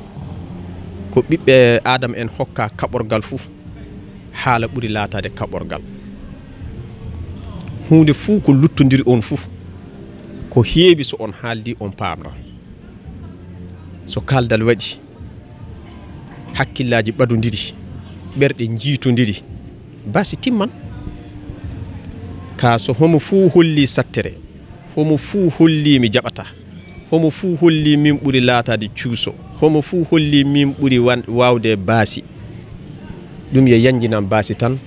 ko ɓiɓɓe Aadama en hokka kaɓorgal fof, haala ɓuri laataade kaɓorgal. Huunde fof ko luttondiri on fof, ko heewi so on haaldi on paamra. So kaaldal waɗi, hakkillaaji ɓadondiri, ɓerɗe njiitondiri, baasi timman. Ka so homo fuu holli sattere, homo fuu holli mi jaɓata, homo fuu holli min ɓuri laataade cuuso, homo fuu holli min ɓuri wan-, waawde baasi, ɗum yo yanjinan baasi tan,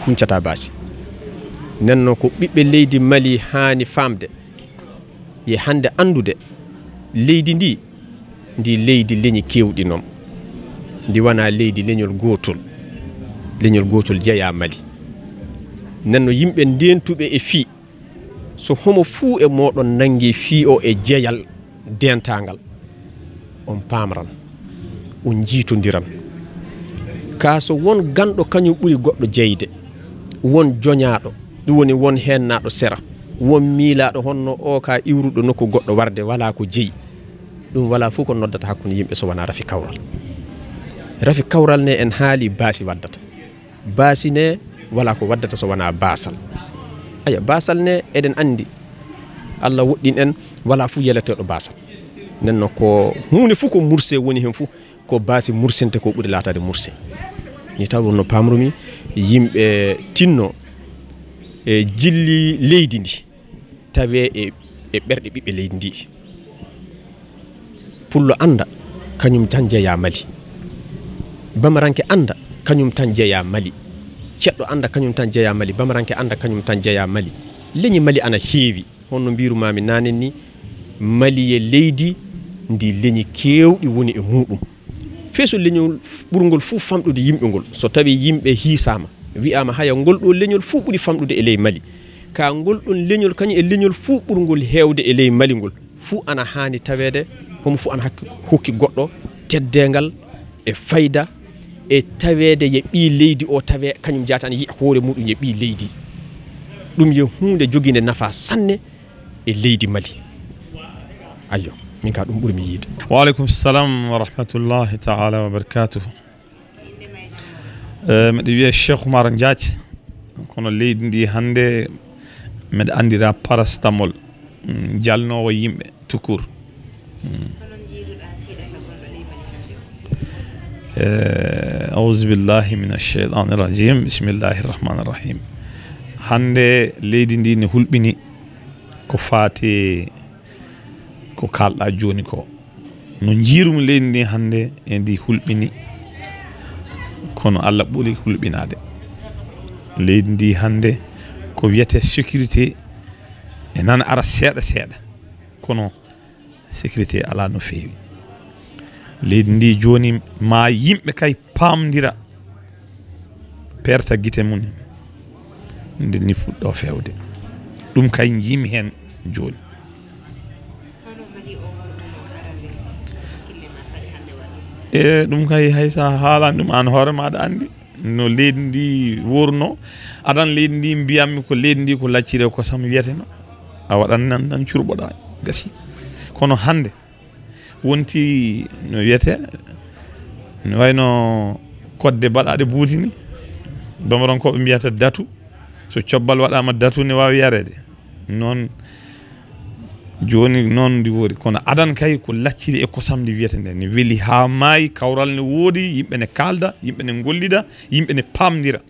huncata baasi. Nden noon ko ɓiɓɓe leydi Mali haani faamde, ye hannde anndude leydi ndi, ndi leydi leñi keewɗi noon. Ndi wonaa leydi leñol gootol. Leñol gootol jeyaa Mali. Nden no yimɓe ndeentuɓe e fii, so homo fuu e mooɗon nanngi fii o e jeyal deentaangal, on paamran, on njiitondiran. Kaa so won ganɗo kañum ɓuri goɗɗo jeyde, won joñaaɗo, ɗum woni won heennaaɗo sera, won miilaaɗo honno o ka iwruɗo nokku goɗɗo warde, walaa ko jeyi. Ɗum walaa fof ko noddata hakkunde yimɓe so wonaa rafi kawral. Rafi kawral ne en haali baasi waddata. Baasi ne walaa ko waddata so wonaa baasal. Aya, baasal ne eɗen anndi Allah woɗɗin en, walaa fof yeleteeɗo baasal. Nden no ko huunde fof ko murse woni heen fof, ko baasi mursinte ko ɓuri laataade murse. Ni taw wonno paamrumi yimɓe tinno e jilli leydi ndi, tawee e, e ɓerɗe ɓiɓɓe leydi ndi. Pullo annda, kañum tan jeyaa Mali. Bamaranke annda, kañum tan jeyaa Mali. Ceɗɗo annda, kañum tan jeyaa Mali. Bamaranke annda, kañum tan jeyaa Mali. Leñi Mali ana heewi. Honno mbiirumaami naanen ni, Mali ye leydi ndi leñi keewɗi woni e muuɗum. Fee so leñol f-, ɓurngol fuu famɗude yimɓe ngol, so tawii yimɓe hiisaama, wiyaama haya ngol ɗoo leñol fuu ɓuri famɗude e ley Mali. Ka ngol ɗon leñol kañum e leñol fuu ɓurngol heewde e ley Mali ngol, fuu ana haani taweede, homo fuu ana hakki-, hokki goɗɗo teddeengal e fayda e taweede ye ɓii leydi o, tawee kañum jaati ana yiya hoore muuɗum ye ɓii leydi. Ɗum yo huunde jogiinde nafaa sanne e leydi Mali. Ayyo, min ka ɗum ɓuri mi yiide. Wa aleykum salam wa rahmatullahi taala wa barakatuh. Eh, miɗo wiyee Cheikh Oumar Ndiaye, kono leydi ndi hannde miɗo anndira paracétamol, mm, jalnoowo yimɓe tout court. Mm. Hono njiiduɗaa tiiɗalla gonɗo ley Mali hannde o? Eh, auzu billahi min acheytani rajim, bismillahi rahmani rahim. Hannde leydi ndi ne hulɓini ko faati ko kaalɗaa jooni ko. No njiirumi leydi ndi hannde e ndi hulɓini, kono Allah ɓuri hulɓinaade. Leydi ndi hannde ko wiyetee sécurité e nana ara seeɗa seeɗa, kono sécurité alaa no feewi. Leydi ndi jooni maa yimɓe kay paamdira, peerta gite mum en, nde ni fuɗɗo feewde. Ɗum kay njiimi heen jooni. E ɗum kay hay so a haalani ɗum aan hoore maaɗa anndi no leydi ndi wuurno. Adan leydi ndi mbiyammi ko leydi ndi ko lacciri e kosam wiyeteno. A waɗan nan, nan curɓoɗaa gasi. Kono hannde wonti no wiyetee, no wayno kodde baɗaaɗe buuti ni. Bamarankoɓe mbiyata datu. So cobbal waɗaama datu ne waawi yareede. Noon jooni noon ndi woori. Kono adan kay ko lacciri e kosam ndi wiyata nde. Ne weli haa maayi, kawral ne woodi, yimɓe ne kaalda, yimɓe ne ngollida, yimɓe ne paamdira.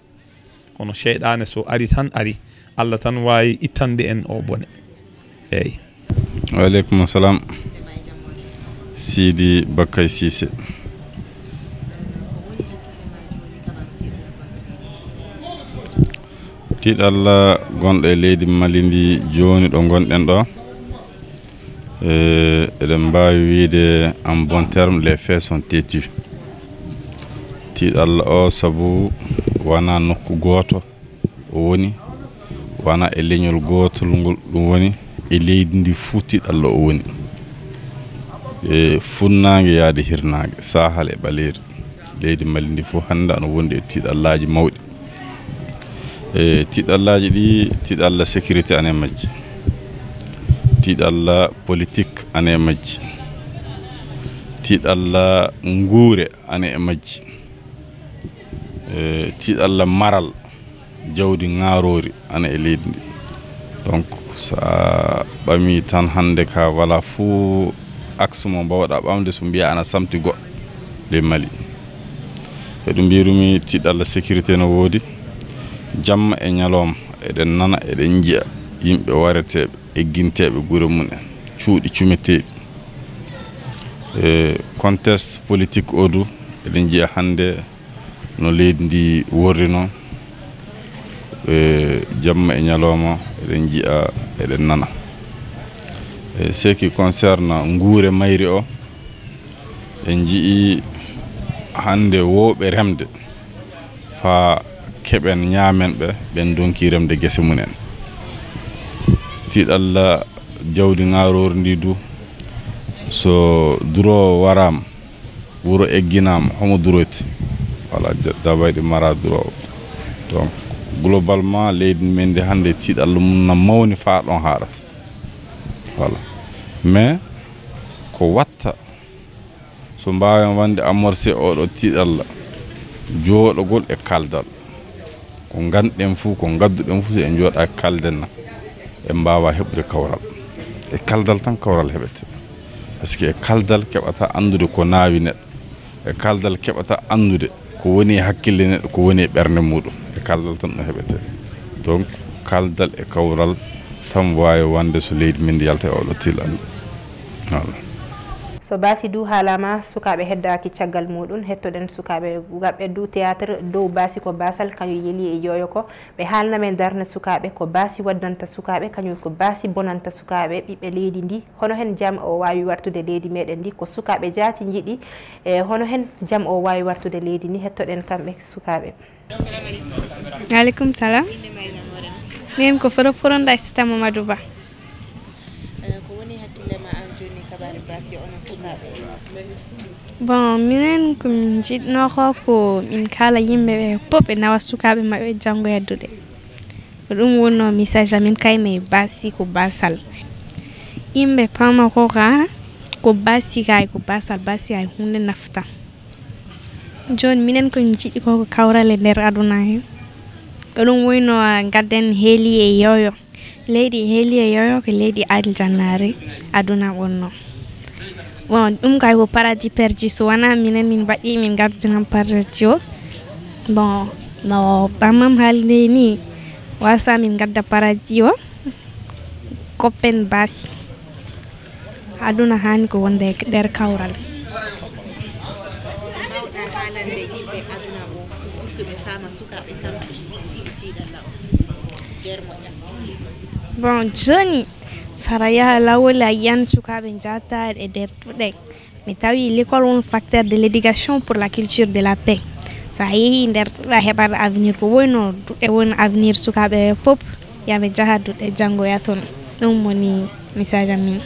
Kono seyɗaane so ari tan ari, Allah tan waawi ittande en o bone. Eeyi. Waaleykum salam. Sidi Bakay Sise. Tiiɗalla gonɗo e leydi Mali ndi jooni ɗo ngonɗen ɗo. E, eɗen mbaawi wiyde en bon terme, les faits sont têtus. Tiiɗalla o sabu wona nokku gooto o woni, wona e leñol gootol ngol ɗum woni, e leydi ndi fuu tiiɗalla o woni. E funnaange yaade hirnaange, saahal e ɓaleeri. Leydi Mali ndi fof hannde ana wondi e tiiɗallaaji mawɗi. E tiiɗallaaji ɗi, tiiɗalla sécurité ana e majji. Tiiɗalla politique ana e majji. Tiiɗalla nguure ana e majji. E tiiɗalla maral, jawdi ŋaaroori ana e leydi ndi. Donc, so a ɓamii tan hannde ka wala fuu axe mo mbaawɗa ɓamde so mbiya ana samti goɗɗo ley Mali. E ɗum mbiyirumi tiiɗalla sécurité no woodi. Jamma e ñalooma eɗen nana, eɗen njiya yimɓe wareteeɓe, egginteeɓe gure mum en, cuuɗi cumeteeɗi. E contexte politique o du, eɗen njiya hannde no leydi ndi worri noon. E jamma e ñalooma eɗen njiya, eɗen nana. E ce qui concerne nguure mayri o, en njii hannde wowɓe remde faa keɓen ñaamen ɓe, ɓen ndonki remde gese mum en. Tiiɗalla jawdi ŋaaroori ndi du, so duro waraama, wuro egginaama, homo duroti? Wala, dabayɗi mara duro. Donc, globalement, leydi men ndi hannde tiiɗalla mum na mawni faa ɗon haaɗata. Voilà. Mais ko watta so mbaawen wonde amorcé oɗo tiiɗalla, jooɗogol e kaldal. Ko nganɗen fuu, ko ngadduɗen fuu, so en njooɗaaki kalden na, en mbaawaa heɓude kawral. E kaldal tan kawral heɓete. Parce que e kaldal keɓata anndude ko naawi neɗɗo. E kaldal keɓata anndude ko woni e hakkille neɗɗo, ko woni e ɓernde muuɗum. E kaldal tan ɗum heɓete. Donc, kaldal e kawral tan waawi wonde so leydi men ndi yalta e oɗo tiiɗalla. Voilà. So baasi du haalaama, sukaaɓe heddaaki caggal muuɗum. Hettoɗen sukaaɓe gaɓɓe du théâtre dow baasi ko baasal, kañum yeli e yooyo ko. Ɓe haalna men darnde sukaaɓe, ko baasi waddanta sukaaɓe, kañum ko baasi bonanta sukaaɓe, ɓiɓɓe leydi ndi. Hono hen jam o waawi wartude leydi meɗen ndi, ko sukaaɓe jaati njiɗi, e hono hen jam o waawi wartude leydi ndi, hettoɗen kamɓe sukaaɓe. Aleykum salam. Inde ma e ñamoore ma? Min ko Foro Foro Nda Sita Mamadou Ba. Eh, ko woni hakkille ma aan jooni kabaari baasi onon sukaaɓe? Bon, minen ko min njiɗnoo ko, ko min kala yimɓe ɓe fof ɓe nawa sukaaɓe maɓɓe janngoya duɗe. Ko ɗum wonnoo message amin kayne baasi ko baasal. Yimɓe paama ko ka, ko baasi kay, ko baasal, baasi hay huunde nafta. Jooni minen ko min njiɗi ko, ko kawral e nder aduna he. Ko ɗum wonnoo ngadden heeli e yooyo. Leydi heeli e yooyo ko leydi aljannaari aduna wonnoo. Bon, ɗum kay ko paradis perdu, so wonaa minen min mbaɗi, min ngardinan paradis o. Bon, no Bamam haalni ni, wasa min ngadda paradis o, koppen baasi. Aduna haani ko wonde e nder kawral. Mbawɗa haalande yimɓe aduna o pour que ɓe faama sukaaɓe kamɓe tiiɗalla o. Nder moƴƴa. Bon, jooni, sara yaha lawol a yiyan sukaaɓe njahata e nder duɗe. Mi tawi l'école on facteur de l'éducation pour la culture de la paix. So a yehi nder duɗe a heɓat avenir ko woyno duɗe won avenir sukaaɓe fof, yaɓe njaha duɗe janngoya toon. Ɗum woni message amin.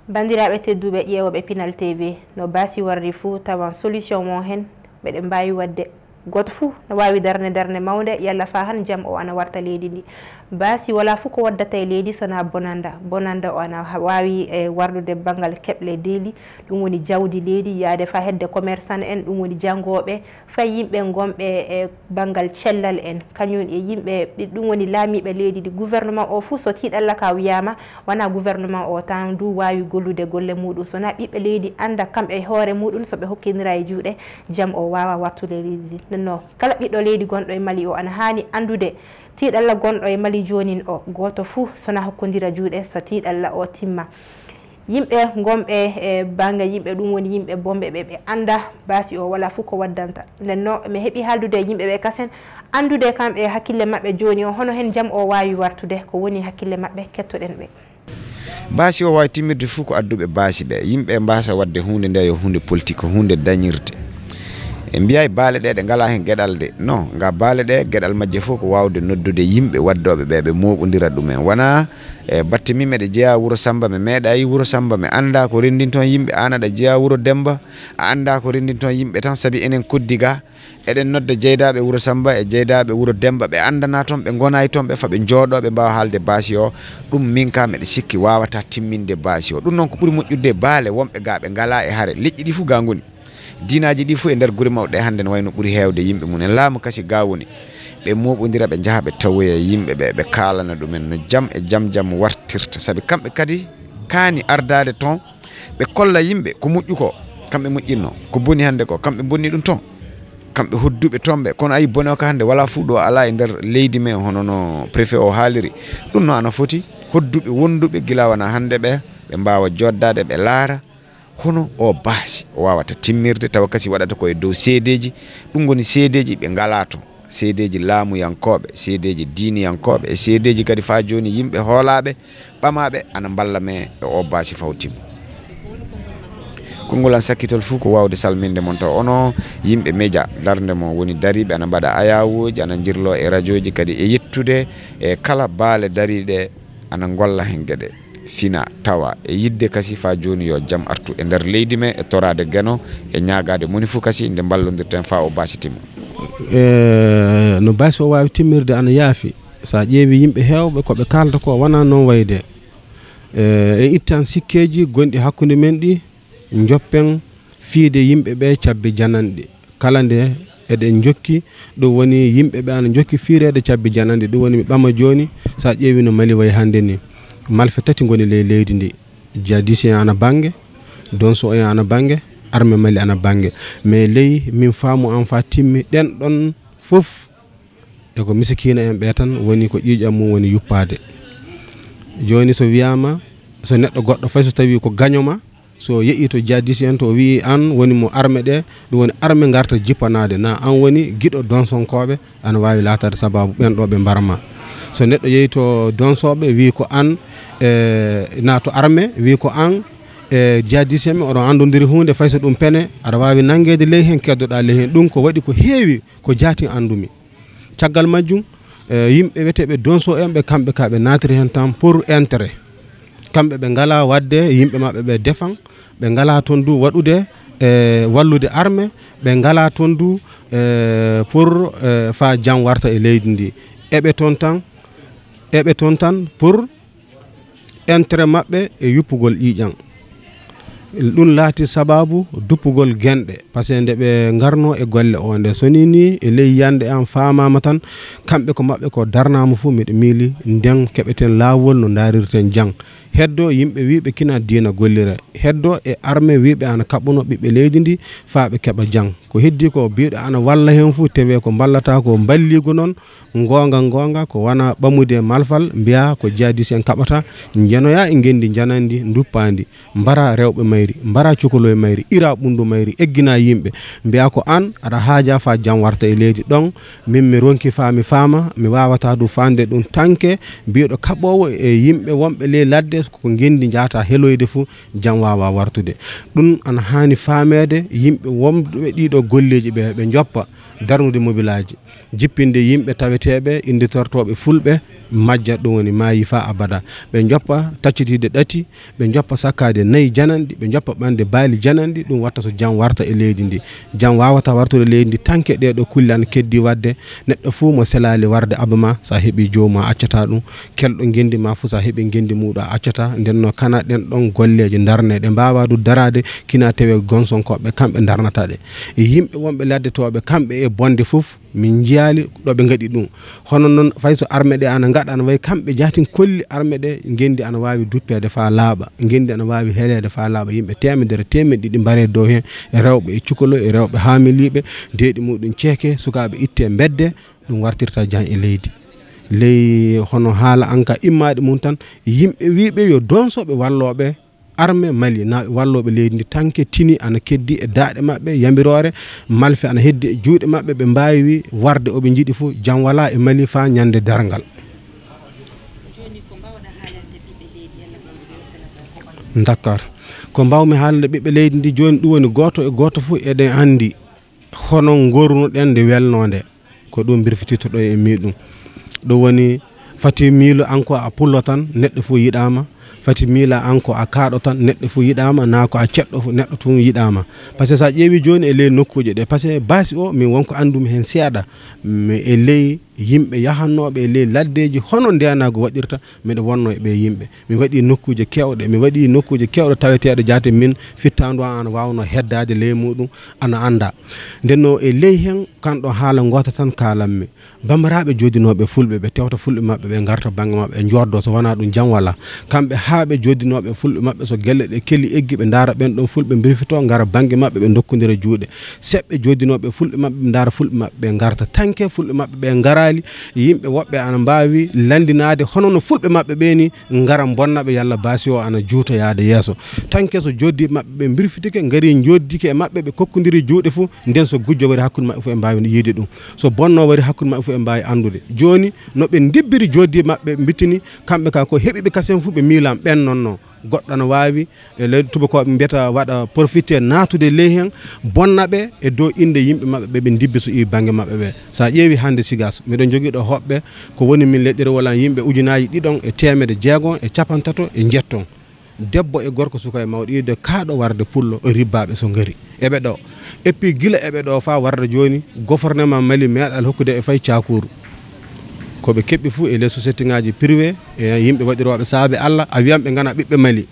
Banndiraaɓe tedduɓe ƴeewooɓe Pinal T V, no baasi warri fuu tawan solution mo heen, meɗen mbaawi waɗde. Gooto fuu no waawi darnde darnde mawnde, yalla faa han jam o ana warta leydi ndi. Baasi walaa fuu ko waddata e leydi so na bonanda. Bonanda o ana ha-, waawi e wardude banngal keɓle deeli, ɗum woni jawdi leydi, yaade faa hedde commerçant en, ɗum woni janngooɓe, fay yimɓe ngonɓe e banngal cellal en, kañum e yimɓe, ɗum woni laamiiɓe leydi ndi. Gouvernement o fuu so tiiɗalla ka wiyaama, wonaa gouvernement o tan du waawi gollude golle muuɗum, so na ɓiɓɓe leydi annda kamɓe e hoore muuɗum, so ɓe hokkindira e juuɗe, jam o waawa wartude leydi ndi. No kala ɓiɗɗo leydi gonɗo e Mali o ana haani anndude tiiɗalla gonɗo e Mali joonin o, gooto fuu so na hokkondira juuɗe so tiiɗalla o timma. Yimɓe gonɓe e bannge yimɓe, ɗum woni yimɓe bonɓe ɓe, ɓe annda baasi o walaa fuu ko waddanta. Nden no mi heɓi haaldude e yimɓe ɓe kasen, anndude kamɓe e hakkille maɓɓe jooni o, hono heen jam o waawi wartude, ko woni hakkille maɓɓe, kettoɗen ɓe. Baasi o waawi timmirde fuu ko adduɓe baasi ɓe. Yimɓe mbaasa waɗde huunde nde yo huunde politik, ko huunde dañirde. En mbiyaay baale ɗe ɗe ngalaa heen geɗal de. No, nga baale ɗe geɗal majje fof ko waawde noddude yimɓe waddooɓe ɓe, ɓe mooɓondira ɗum en. Wonaa e batte min meɗe jeyaa wuro Sammba, mi meeɗaay wuro Sammba, mi anndaa ko renndin toon yimɓe, aan aɗa jeyaa wuro Demmba, a anndaa ko renndin toon yimɓe tan, sabi enen koddi ga, eɗen nodda jeydaaɓe wuro Sammba e jeydaaɓe wuro Demmba, ɓe anndana toon, ɓe ngonay toon, ɓe fa ɓe njooɗoo, ɓe mbaawa haalde baasi o. Ɗum min ka meɗe sikki waawataa timminde baasi o. Ɗum noon ko ɓuri moƴƴude baale wonɓe ga ɓe ngalaa e hare. Leƴƴi ɗi fof ga ngoni. Diinaaji ɗi fof e nder gure mawɗe ɗe hannde no wayno ɓuri heewde yimɓe mum en. Laamu kasi ga woni. Ɓe mooɓondira, ɓe njaha, ɓe tawoya yimɓe ɓe, ɓe kaalana ɗum en no jam e jam jam wartirta. Sabi kamɓe kadi kaani ardaade toon, ɓe kolla yimɓe ko moƴƴu ko, kamɓe moƴƴinno, ko boni hannde ko, kamɓe bonni ɗum toon. Kamɓe hodduɓe toon ɓe, kono ayi bone o ka hannde walaa fuu ɗo alaa e nder leydi men, hono no préfet o haaliri. Ɗum no ana foti, hodduɓe wonduɓe gila wona hannde ɓe, ɓe mbaawa joddaade, ɓe laara hono o baasi o waawata timmirde, tawa kasi waɗata ko e dow seedeeji. Ɗum ngoni seedeeji ɓe ngalaa toon, seedeeji laamuyankooɓe, seedeeji diiniyankooɓe, e seedeeji kadi faa jooni yimɓe hoolaaɓe, ɓamaaɓe ana mballa men e o baasi faw timma. Konngol an sakkitol fuu ko waawde salminde mon, taw onon yimɓe media darnde mo woni dariiɓe ana mbaɗa ayawooji, ana njirloo e rajooji kadi, e yettude e kala baale dariiɗe ana ngolla heen geɗe fina tawa, e yiɗde kasi faa jooni yo jam artu e nder leydi men, e toraade Geno, e ñaagaade moni fuu kasi nde mballondirten faa o baasi timma. E no baasi o waawi timmirde ana yaafi. So a ƴeewi yimɓe heewɓe, ko ɓe kaalata ko wonaa noon wayde. E, en ittan sikkeeji gonɗi hakkunde men ɗi, njoppen fiyde yimɓe ɓe cabbi jananɗe. Kala nde eɗen njokki, ɗum woni yimɓe ɓe ana njokki fiireede cabbi jananɗe. Ɗum woni mi ɓama jooni, so a ƴeewi no Mali wayi hannde ni, malfe tati ngoni ley leydi ndi. Jihadiste en ana bannge, donso en ana bannge, armée Mali ana bannge. Mais ley min faamu an faa timmi, ɗen ɗon fof e ko misikiina en ɓe tan woni ko ƴiiƴam mum woni yuppaade. Jooni so wiyaama, so neɗɗo goɗɗo fay so tawii ko gaño ma, so yehi to jihadiste en to, o wiyi an woni mo armée ɗe, ɗum woni armée ngarta jippanaade, na an woni giɗo donsonkooɓe, ana waawi laataade sabaabu ɓen ɗo ɓe mbara ma. So neɗɗo yehi to donsooɓe, wiyi ko an, e, na to armée, wiyi ko an, e, jihadiste en ɓe, oɗon anndondiri huunde, fay so ɗum pene, aɗa waawi nanngeede ley heen, keddoɗaa ley heen. Ɗum ko waɗi ko heewi ko jaati anndumi. Caggal majjum, e, yimɓe wiyeteeɓe donso en ɓe, kamɓe ka ɓe naatiri heen tan pour intérêt. Kamɓe ɓe ngalaa waɗde yimɓe maɓɓe ɓe defan, ɓe ngalaa toon du waɗude, e, wallude armée, ɓe ngalaa toon du, e, pour, e, faa jam warta e leydi ndi. Eɓe toon tan, eɓe toon tan pour intérêt maɓɓe e yuppugol ƴiiƴam. Ɗum laati sabaabu duppugol genɗe, par ce que nde ɓe ngarno e golle o nde, so ni ni e ley yiyannde am faamaama tan, kamɓe ko maɓɓe ko darnaama fof miɗo miili nden keɓeten laawol no ndaarirten jam. Heddo yimɓe wiiɓe kina diina gollira, heddo e armée wiiɓe ana kaɓɓuno ɓiɓɓe leydi ndi faa ɓe keɓa jam. Ko heddi ko biiɗo ana walla heen fof, tewee ko mballata ko mballiigu noon, ngoonga ngoonga ko wona ɓamude malfal, mbiya ko jihadiste en kaɓata, njenoya e ngenndi njanandi, nduppaandi, mbara rewɓe mayri, mbara cukaloy mayri, ira ɓunndu mayri, eggina yimɓe, mbiya ko aan aɗa haaja faa jam warta e leydi. Ɗon min mi ronki faa mi faama, mi waawata du faande ɗum tanke biiɗo kaɓoowo e yimɓe wonɓe ley ladde, ko ngenndi njahata heloyde fof, jam waawa wartude. Ɗum ana haani faameede yimɓe wonɓe ɗiɗo golleeji ɓe, ɓe njoppa darnude mobilaaji, jippinde yimɓe taweteeɓe innditortooɓe fulɓe majja, ɗum woni maayi faa abada. Ɓe njoppa taccitiide ɗati, ɓe njoppa sakkaade nayi jananɗi, ɓe njoppa ɓande baali jananɗi, ɗum watta so jam warta e leydi ndi. Jam waawata wartude leydi ndi tanke ɗee ɗo kulle ana keddi waɗde. Neɗɗo fof mo selaali warde abba ma, so a heɓii joomum a accataa ɗum. Kelɗo ngenndi ma fof, so a heɓii ngenndi muuɗum a accataa. Ta nden no kana ɗen ɗon golleeje ndarne ɗe mbaawa du daraade kina tewe gonsonkooɓe kamɓe ndarnata ɗe. E yimɓe wonɓe laddetooɓe kamɓe e bonde fof min njiyaali ɗo ɓe ngaɗi ɗum. Hono noon fay so arme ɗe ana ngaɗa ana wayi kamɓe jaatin kolli arme ɗe ngendi ana waawi duppeede faa laaɓa, ngendi ana waawi heleede faa laaɓa, yimɓe teemedere teemeɗe ɗiɗi mbaree dow heen e rewɓe e cukalo e rewɓe haamiliiɓe deeɗi muɗum ceeke sukaaɓe itte mbedde. Ɗum wartirta jam e leydi ley hono haala an ka immaade mum tan yimɓe wiiɓe yo donsoɓe wallooɓe arme mali na wallooɓe leydi ndi tanke tini ana keddi e daaɗe maɓɓe yamiroore malfe ana heddi e juuɗe maɓɓe ɓe mbaawi warde oɓe njiɗi fof jam wala e mali faa ñande darngal. D'accord. Ko mbawmi haalde ɓiɓɓe leydi ndi jooni ɗum woni gooto e gooto fof eɗen anndi hono ngornuɗen nde welnoo nde. Ko ɗum birfititto ɗo e miɗum. Ɗum woni fati miilo an ko a pullo tan neɗɗo fof yiɗaama. Fati miila an ko a kaaɗo tan neɗɗo fof yiɗaama na ko a ceɗɗo fof neɗɗo tun yiɗaama. Par ce que so a ƴeewi jooni e ley nokkuuje ɗe par ce que baasi o min wonko anndumi heen seeɗa. E ley yimɓe yahannooɓe e ley laddeeji hono ndeenaagu waɗirta. Miɗo wonno e ɓee yimɓe mi waɗi nokkuuje keewɗe mi waɗi nokkuuje keewɗe taweteeɗe jaate min fittaandu an ana waawno heddaade ley muɗum ana annda. Ndenno e ley heen kanɗo haala ngoota tan kaalammi. Bambaraaɓe joddinooɓe fulɓe ɓe tewta fulɓe maɓɓe ɓe ngarta bannge maɓɓe ɓe njooddoo so wonaa ɗum jam walaa. Kamɓe haa ɓe joddinooɓe fulɓe maɓɓe so gelle ɗe keli eggi ɓe ndaara ɓeen ɗoon fulɓe mbirfitoo ngara bannge maɓɓe ɓe ndokkondira juuɗe. Seɓɓe joddinooɓe fulɓe maɓɓe ɓe ndaara fulɓe maɓɓe ɓe ngarta tanke fulɓe maɓɓe ɓe ngaraali. Yimɓe woɓɓe ana mbaawi lanndinaade hono no fulɓe maɓɓe ɓee nii ngara mbonna ɓe yalla baasi o ana juuta yahde yeeso. Tanke so joddi maɓɓe ɓe mbirfitike ngari njoddike e maɓɓe ɓe kokkondiri juuɗe fof nden so gujjo wari hakkunde maɓɓe fof ɓe mbaawi yiide ɗum. So bonno wari hakkunde maɓɓe fof ɓe mbaawi anndude. Jooni no ɓe ndibbiri joddi maɓɓe mbittini kamɓe ka ko heɓiɓe kasen fof ɓe miilan ɓen nonno. Goɗɗo no waawi e leydi tubakooɓe mbiyata waɗa profité naatude ley heen bonna ɓe e dow innde yimɓe maɓɓe ɓe ɓe ndibbi so iwi bannge maɓɓe ɓe. So a ƴeewi hannde sigas miɗo jogii ɗo hoɓɓe ko woni min leɗɗere wolan yimɓe ujunaaji ɗiɗon e teemede jeegon e capantato e njetton. Debbo e gorko suka e mawɗo iwde kaaɗo warde pullo e ribbaaɓe so ngari eɓe ɗo. Eppi gila eɓe ɗo faa warda jooni gofornement mali meeɗal hokkude e fay cakuru. Ko ɓe keɓɓi fof e les société ngaji privé e yimɓe waɗirooɓe saabe allah a wiyan ɓe ngana ɓiɓɓe mali.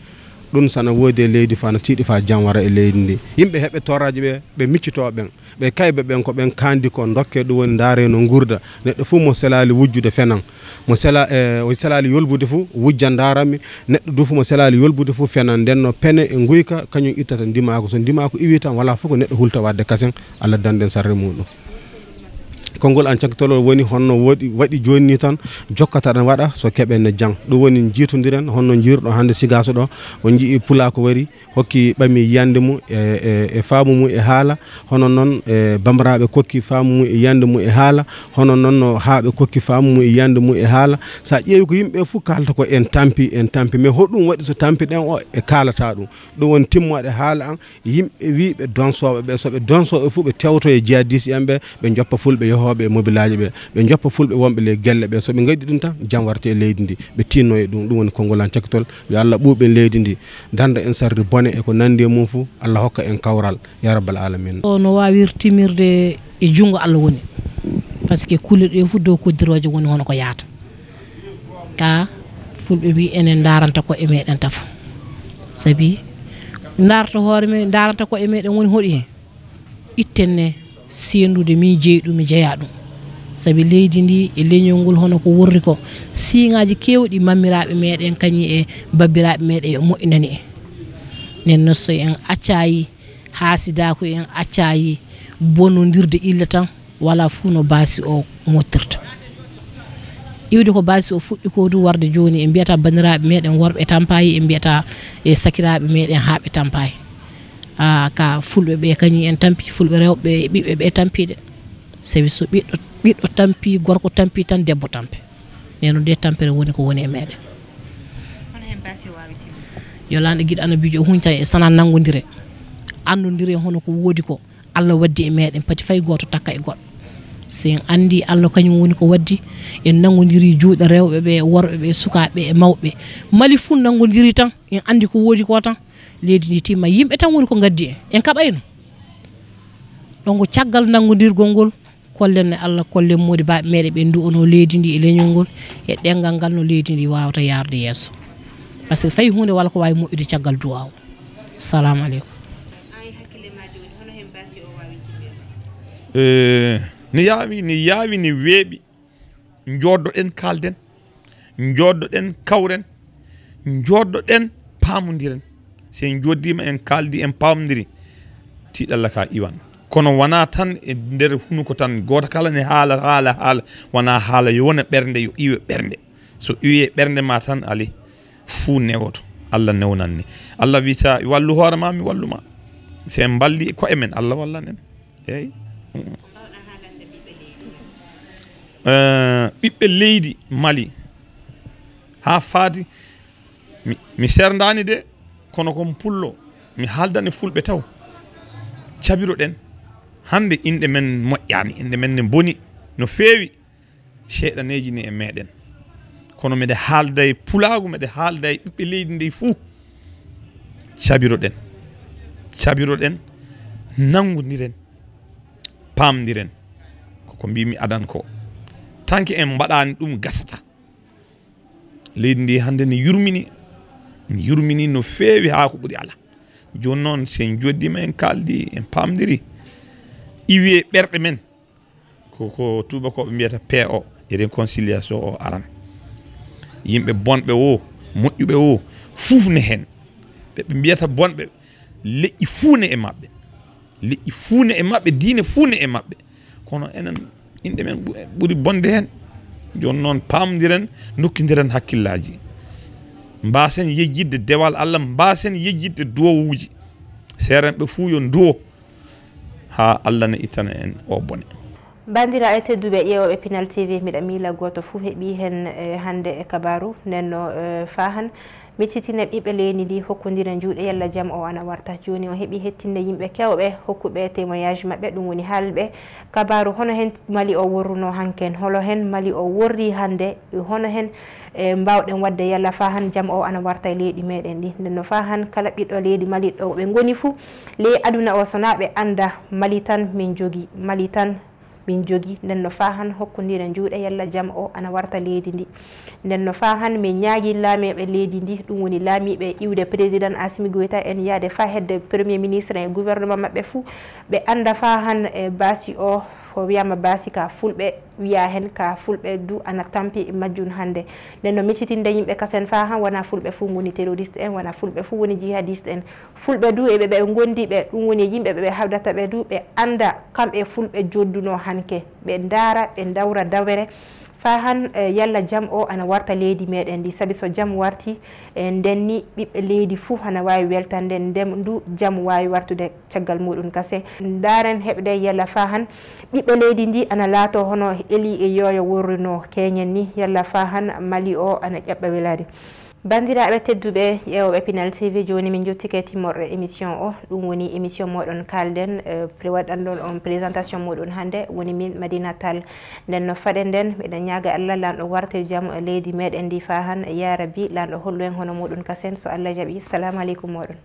Ɗum sana woodi e leydi faa no tiiɗi faa jam wara e leydi ndi yimɓe heɓe toraaji ɓe ɓe miccitoo ɓen. Ɓe kayɓe ɓen ko ɓen kaandi ko dokke ɗum woni ndaare no nguurda. Neɗɗo fof mo selaali wujjude fenan. Mo sela e o selaali yolbude fof wujja ndaarami. Neɗɗo du fof mo selaali yolbude fof fenan ndenno pene e nguyka kañum ittata ndimaaku so ndimaaku iwi tan wala fof ko neɗɗo hulta wadde kasen. Allah danɗen sarre muɗum. Konngol an cakkitolol woni honno woɗi waɗi jooni ni tan jokkata ɗan waɗa so keɓen ne jang ɗum woni jiitondiren honno jiirɗo hannde sigaso ɗo. On jii pulaa ko wari hokki ɓami yiyannde mum e e e faamu mum e haala. Hono noon e bambaraaɓe kokki faamu mum e yiyannde mum e haala. Hono noon no haa ɓe kokki faamu mum e yiyannde mum e haala. So a ƴeewi ko yimɓe fof kaalata ko en tampi en tampi mais hoɗum waɗi so tampi ɗen o e kaalata ɗum. Ɗum woni timmoɗe haala an yimɓe wiiɓe donsooɓe ɓe so ɓe donsooɓe fof ɓe tewto e jihadis en ɓe ɓe joppa fulɓe yehooɓe e mobilaaji ɓe. Ɓe joppa fulɓe wonɓe ley gelle ɓe so ɓe ngaɗi ɗum tan jam warte e leydi ndi. Ɓe tinno e ɗum ɗum woni konngol an cakkitol. Yo allah ɓuuɓ en leydi ndi danda en sarde bone e ko nandi e mum fof allah hokka en kawral. Ya rabbal alamina. O no waawir timirde e junngo allah woni. Par ce que kulle ɗe fof dow koddirooje woni hono ko yahata. Ka fulɓe mbi enen ndaranta ko e meɗen tafo. Sabi ndarta hoore me ndaranta ko e meɗen woni hoɗi hen. Itten ne sendude min jeyi ɗum mi jeya ɗum. Sabi leydi ndi e leñol ngol hono ko worri ko siŋaaji kewɗi mammiraɓe meɗen kañi e babbiraɓe meɗen e moƴƴinani en. Nden nosto en accayi haasidaku en accayi bonodirde illa tan. Wala fuu no baasi o mottirta. Iwde ko baasi o fuɗɗi ko du warde jooni en mbiyata banndiraaɓe meɗen worɓe tampayi en mbiyata e sakiraaɓe meɗen haaɓe tampayi. A ka fulɓe ɓe kañum en tampi fulɓe rewɓe e ɓiɓɓe ɓe tampiɗe. Sabi so ɓiɗɗo ɓiɗɗo tampi gorko tampi tan debbo tampe. Neno nde tampere woni ko woni e meɗen. Yo lanɗo giɗo annabijo o huñta e sana nangodire. Andodire hono ko woodi ko. Allah waddi e meɗen pati fay goto takka e goɗɗo. So en andi Allah kañum woni ko waddi en nangodiri juuɗe rewɓe ɓe worɓe ɓe sukaɓe e mawɓe. Mali fuu nangodiri tan en andi ko woodi ko tan. Leydi ndi timma yimɓe tan woni ko gaddi en en kaɓayno. Ɗon ko caggal nangodirgol ngol kollen ne Allah kollen modibaɓe meɗen ɓe du'ono leydi ndi e leñol ngol e ɗengal ngal no leydi ndi wawata yarde yeeso. Parce que fay huunde wala ko waawi moƴƴude caggal duwaaw. Salamu aleykum. Eh, ni yaawi ni yaawi ni weeɓi. Njooɗoɗen, kaalden, njooɗoɗen, kawren, njooɗoɗen, paamondiren. So en njooɗdiima, en kaaldi, en paamondiri, tiiɗalla ka iwan. Kono wonaa tan e nder hunuko tan, gooto kala ne haala haala haala, wonaa haala yo wona ɓernde, yo iwe ɓernde. So iwii e ɓernde ma tan, ali fuu newoto. Allah newnanni. Allah wii, sa wallu hoore ma, mi wallu ma. So en mballii e koye men, Allah wallan en. Eeyi. Ɓiɓɓe leydi Mali, haa faati, mi serndaani de, kono ko mi pullo, mi haaldan e fulɓe taw. Cabiroɗen. Hannde inɗe men moƴƴaani, inɗe men ne mboni no feewi. Seyɗaneeji ne e meɗen. Kono meɗe haalda e pulaagu, meɗe haalda e ɓiɓɓe leydi ndi fuu. Cabiroɗen. Cabiroɗen, nanngondiren, paamdiren. Ko ko mbimi adan ko. Tanke en mbaɗaani ɗum gasata. Leydi ndi hannde ne yurmini, ne yurmini no feewi haa ko ɓuri ala. Jooni noon, so en njooɗdiima, en kaaldi, en paamdiri, iwi e ɓerɗe men, ko ko tuubakooɓe mbiyata P O e réconciliation o aran. Yimɓe bonɓe o, moƴƴuɓe o, fof ne heen. Ɓe ɓe mbiyata bonɓe, leƴƴi fuu ne e maɓɓe. Leƴƴi fuu ne e maɓɓe, diine fuu ne e maɓɓe. Kono enen, inɗe men ɓuri bonde heen. Jooni noon, paamdiren, ndokkindiren hakkillaaji. Mbaasen yejjitde dewal Allah, mbaasen yejjitde duwowuuji. Seerenɓe fuu yo nduwo haa Allah ne ittana en o bone. Banndiraaɓe tedduɓe ƴeewooɓe Pinal T V, miɗa miila gooto fuu heɓii heen hannde e kabaaru. Nden no faa han miccitinen ɓiɓɓe leydi ndi, hokkondira njuuɗe yalla jam o ana warta. Jooni o heɓii hettinde yimɓe keewɓe, hokkuɓe témoignage maɓɓe, ɗum woni haalɓe kabaaru hono heen Mali o worrunoo hanken, holo heen Mali o worri hannde, hono heen e mbaawɗen waɗde yalla faa han jam o ana warta e leyɗi meɗen ɗi. Nden no faa han kala ɓiɗɗo leydi Mali ɗo ɓe ngoni fuu ley aduna o, so naa ɓe annda Mali tan min njogi, Mali tan min njogi. Nden no faa han hokkondira njuuɗe yalla jam o ana warta leydi ndi. Nden no faa han min ñaagi laamiiɓe leydi ndi, ɗum woni laamiiɓe iwde président Assimi Goïta en, yaade faa hedde premier ministre e gouvernement maɓɓe fuu, ɓe annda faa han e baasi o, ko wiyaama baasi ka fulɓe, wiyaa heen ka fulɓe du ana tampi majjum hannde. Nden no miccitinde yimɓe kasen faa han wonaa fulɓe fuu ngoni terroriste en, wonaa fulɓe fuu woni jihadiste en. Fulɓe du e ɓe ɓe ngondi ɓe, ɗum woni yimɓe ɓe ɓe hawdata ɓe du, ɓe annda kamɓe fulɓe joddunoo hanke. Ɓe ndaara, ɓe ndawra dawere faa han e yalla jam o ana warta leydi meɗen ndi. Sabi so jam warti, e nden ni ɓiɓɓe leydi fuu hana waawi weltande, nden du jam waawi wartude caggal muɗum kasen. Ndaaren heɓde yalla faa han ɓiɓɓe leydi ndi ana laatoo hono eli e yooyo worrunoo keñen ni, yalla faa han Mali o ana ƴaɓɓa welaade. Banndiraaɓe tedduɓe ƴeewooɓe Pinal T V, jooni min njottike timmorɗe émission o. Ɗum woni émission mooɗon Kaalden, e, pre-, waɗanɗon on présentation muɗum hannde, woni min Madina Tall. Nden no faɗe nden, miɗen ñaaga Allah Laanɗo wartir jam e leydi meɗen ndi faa han, yaa Rabbi, Laanɗo hollu en hono muɗum kasen, so Allah jaɓi. Salaamu aleykum mooɗon.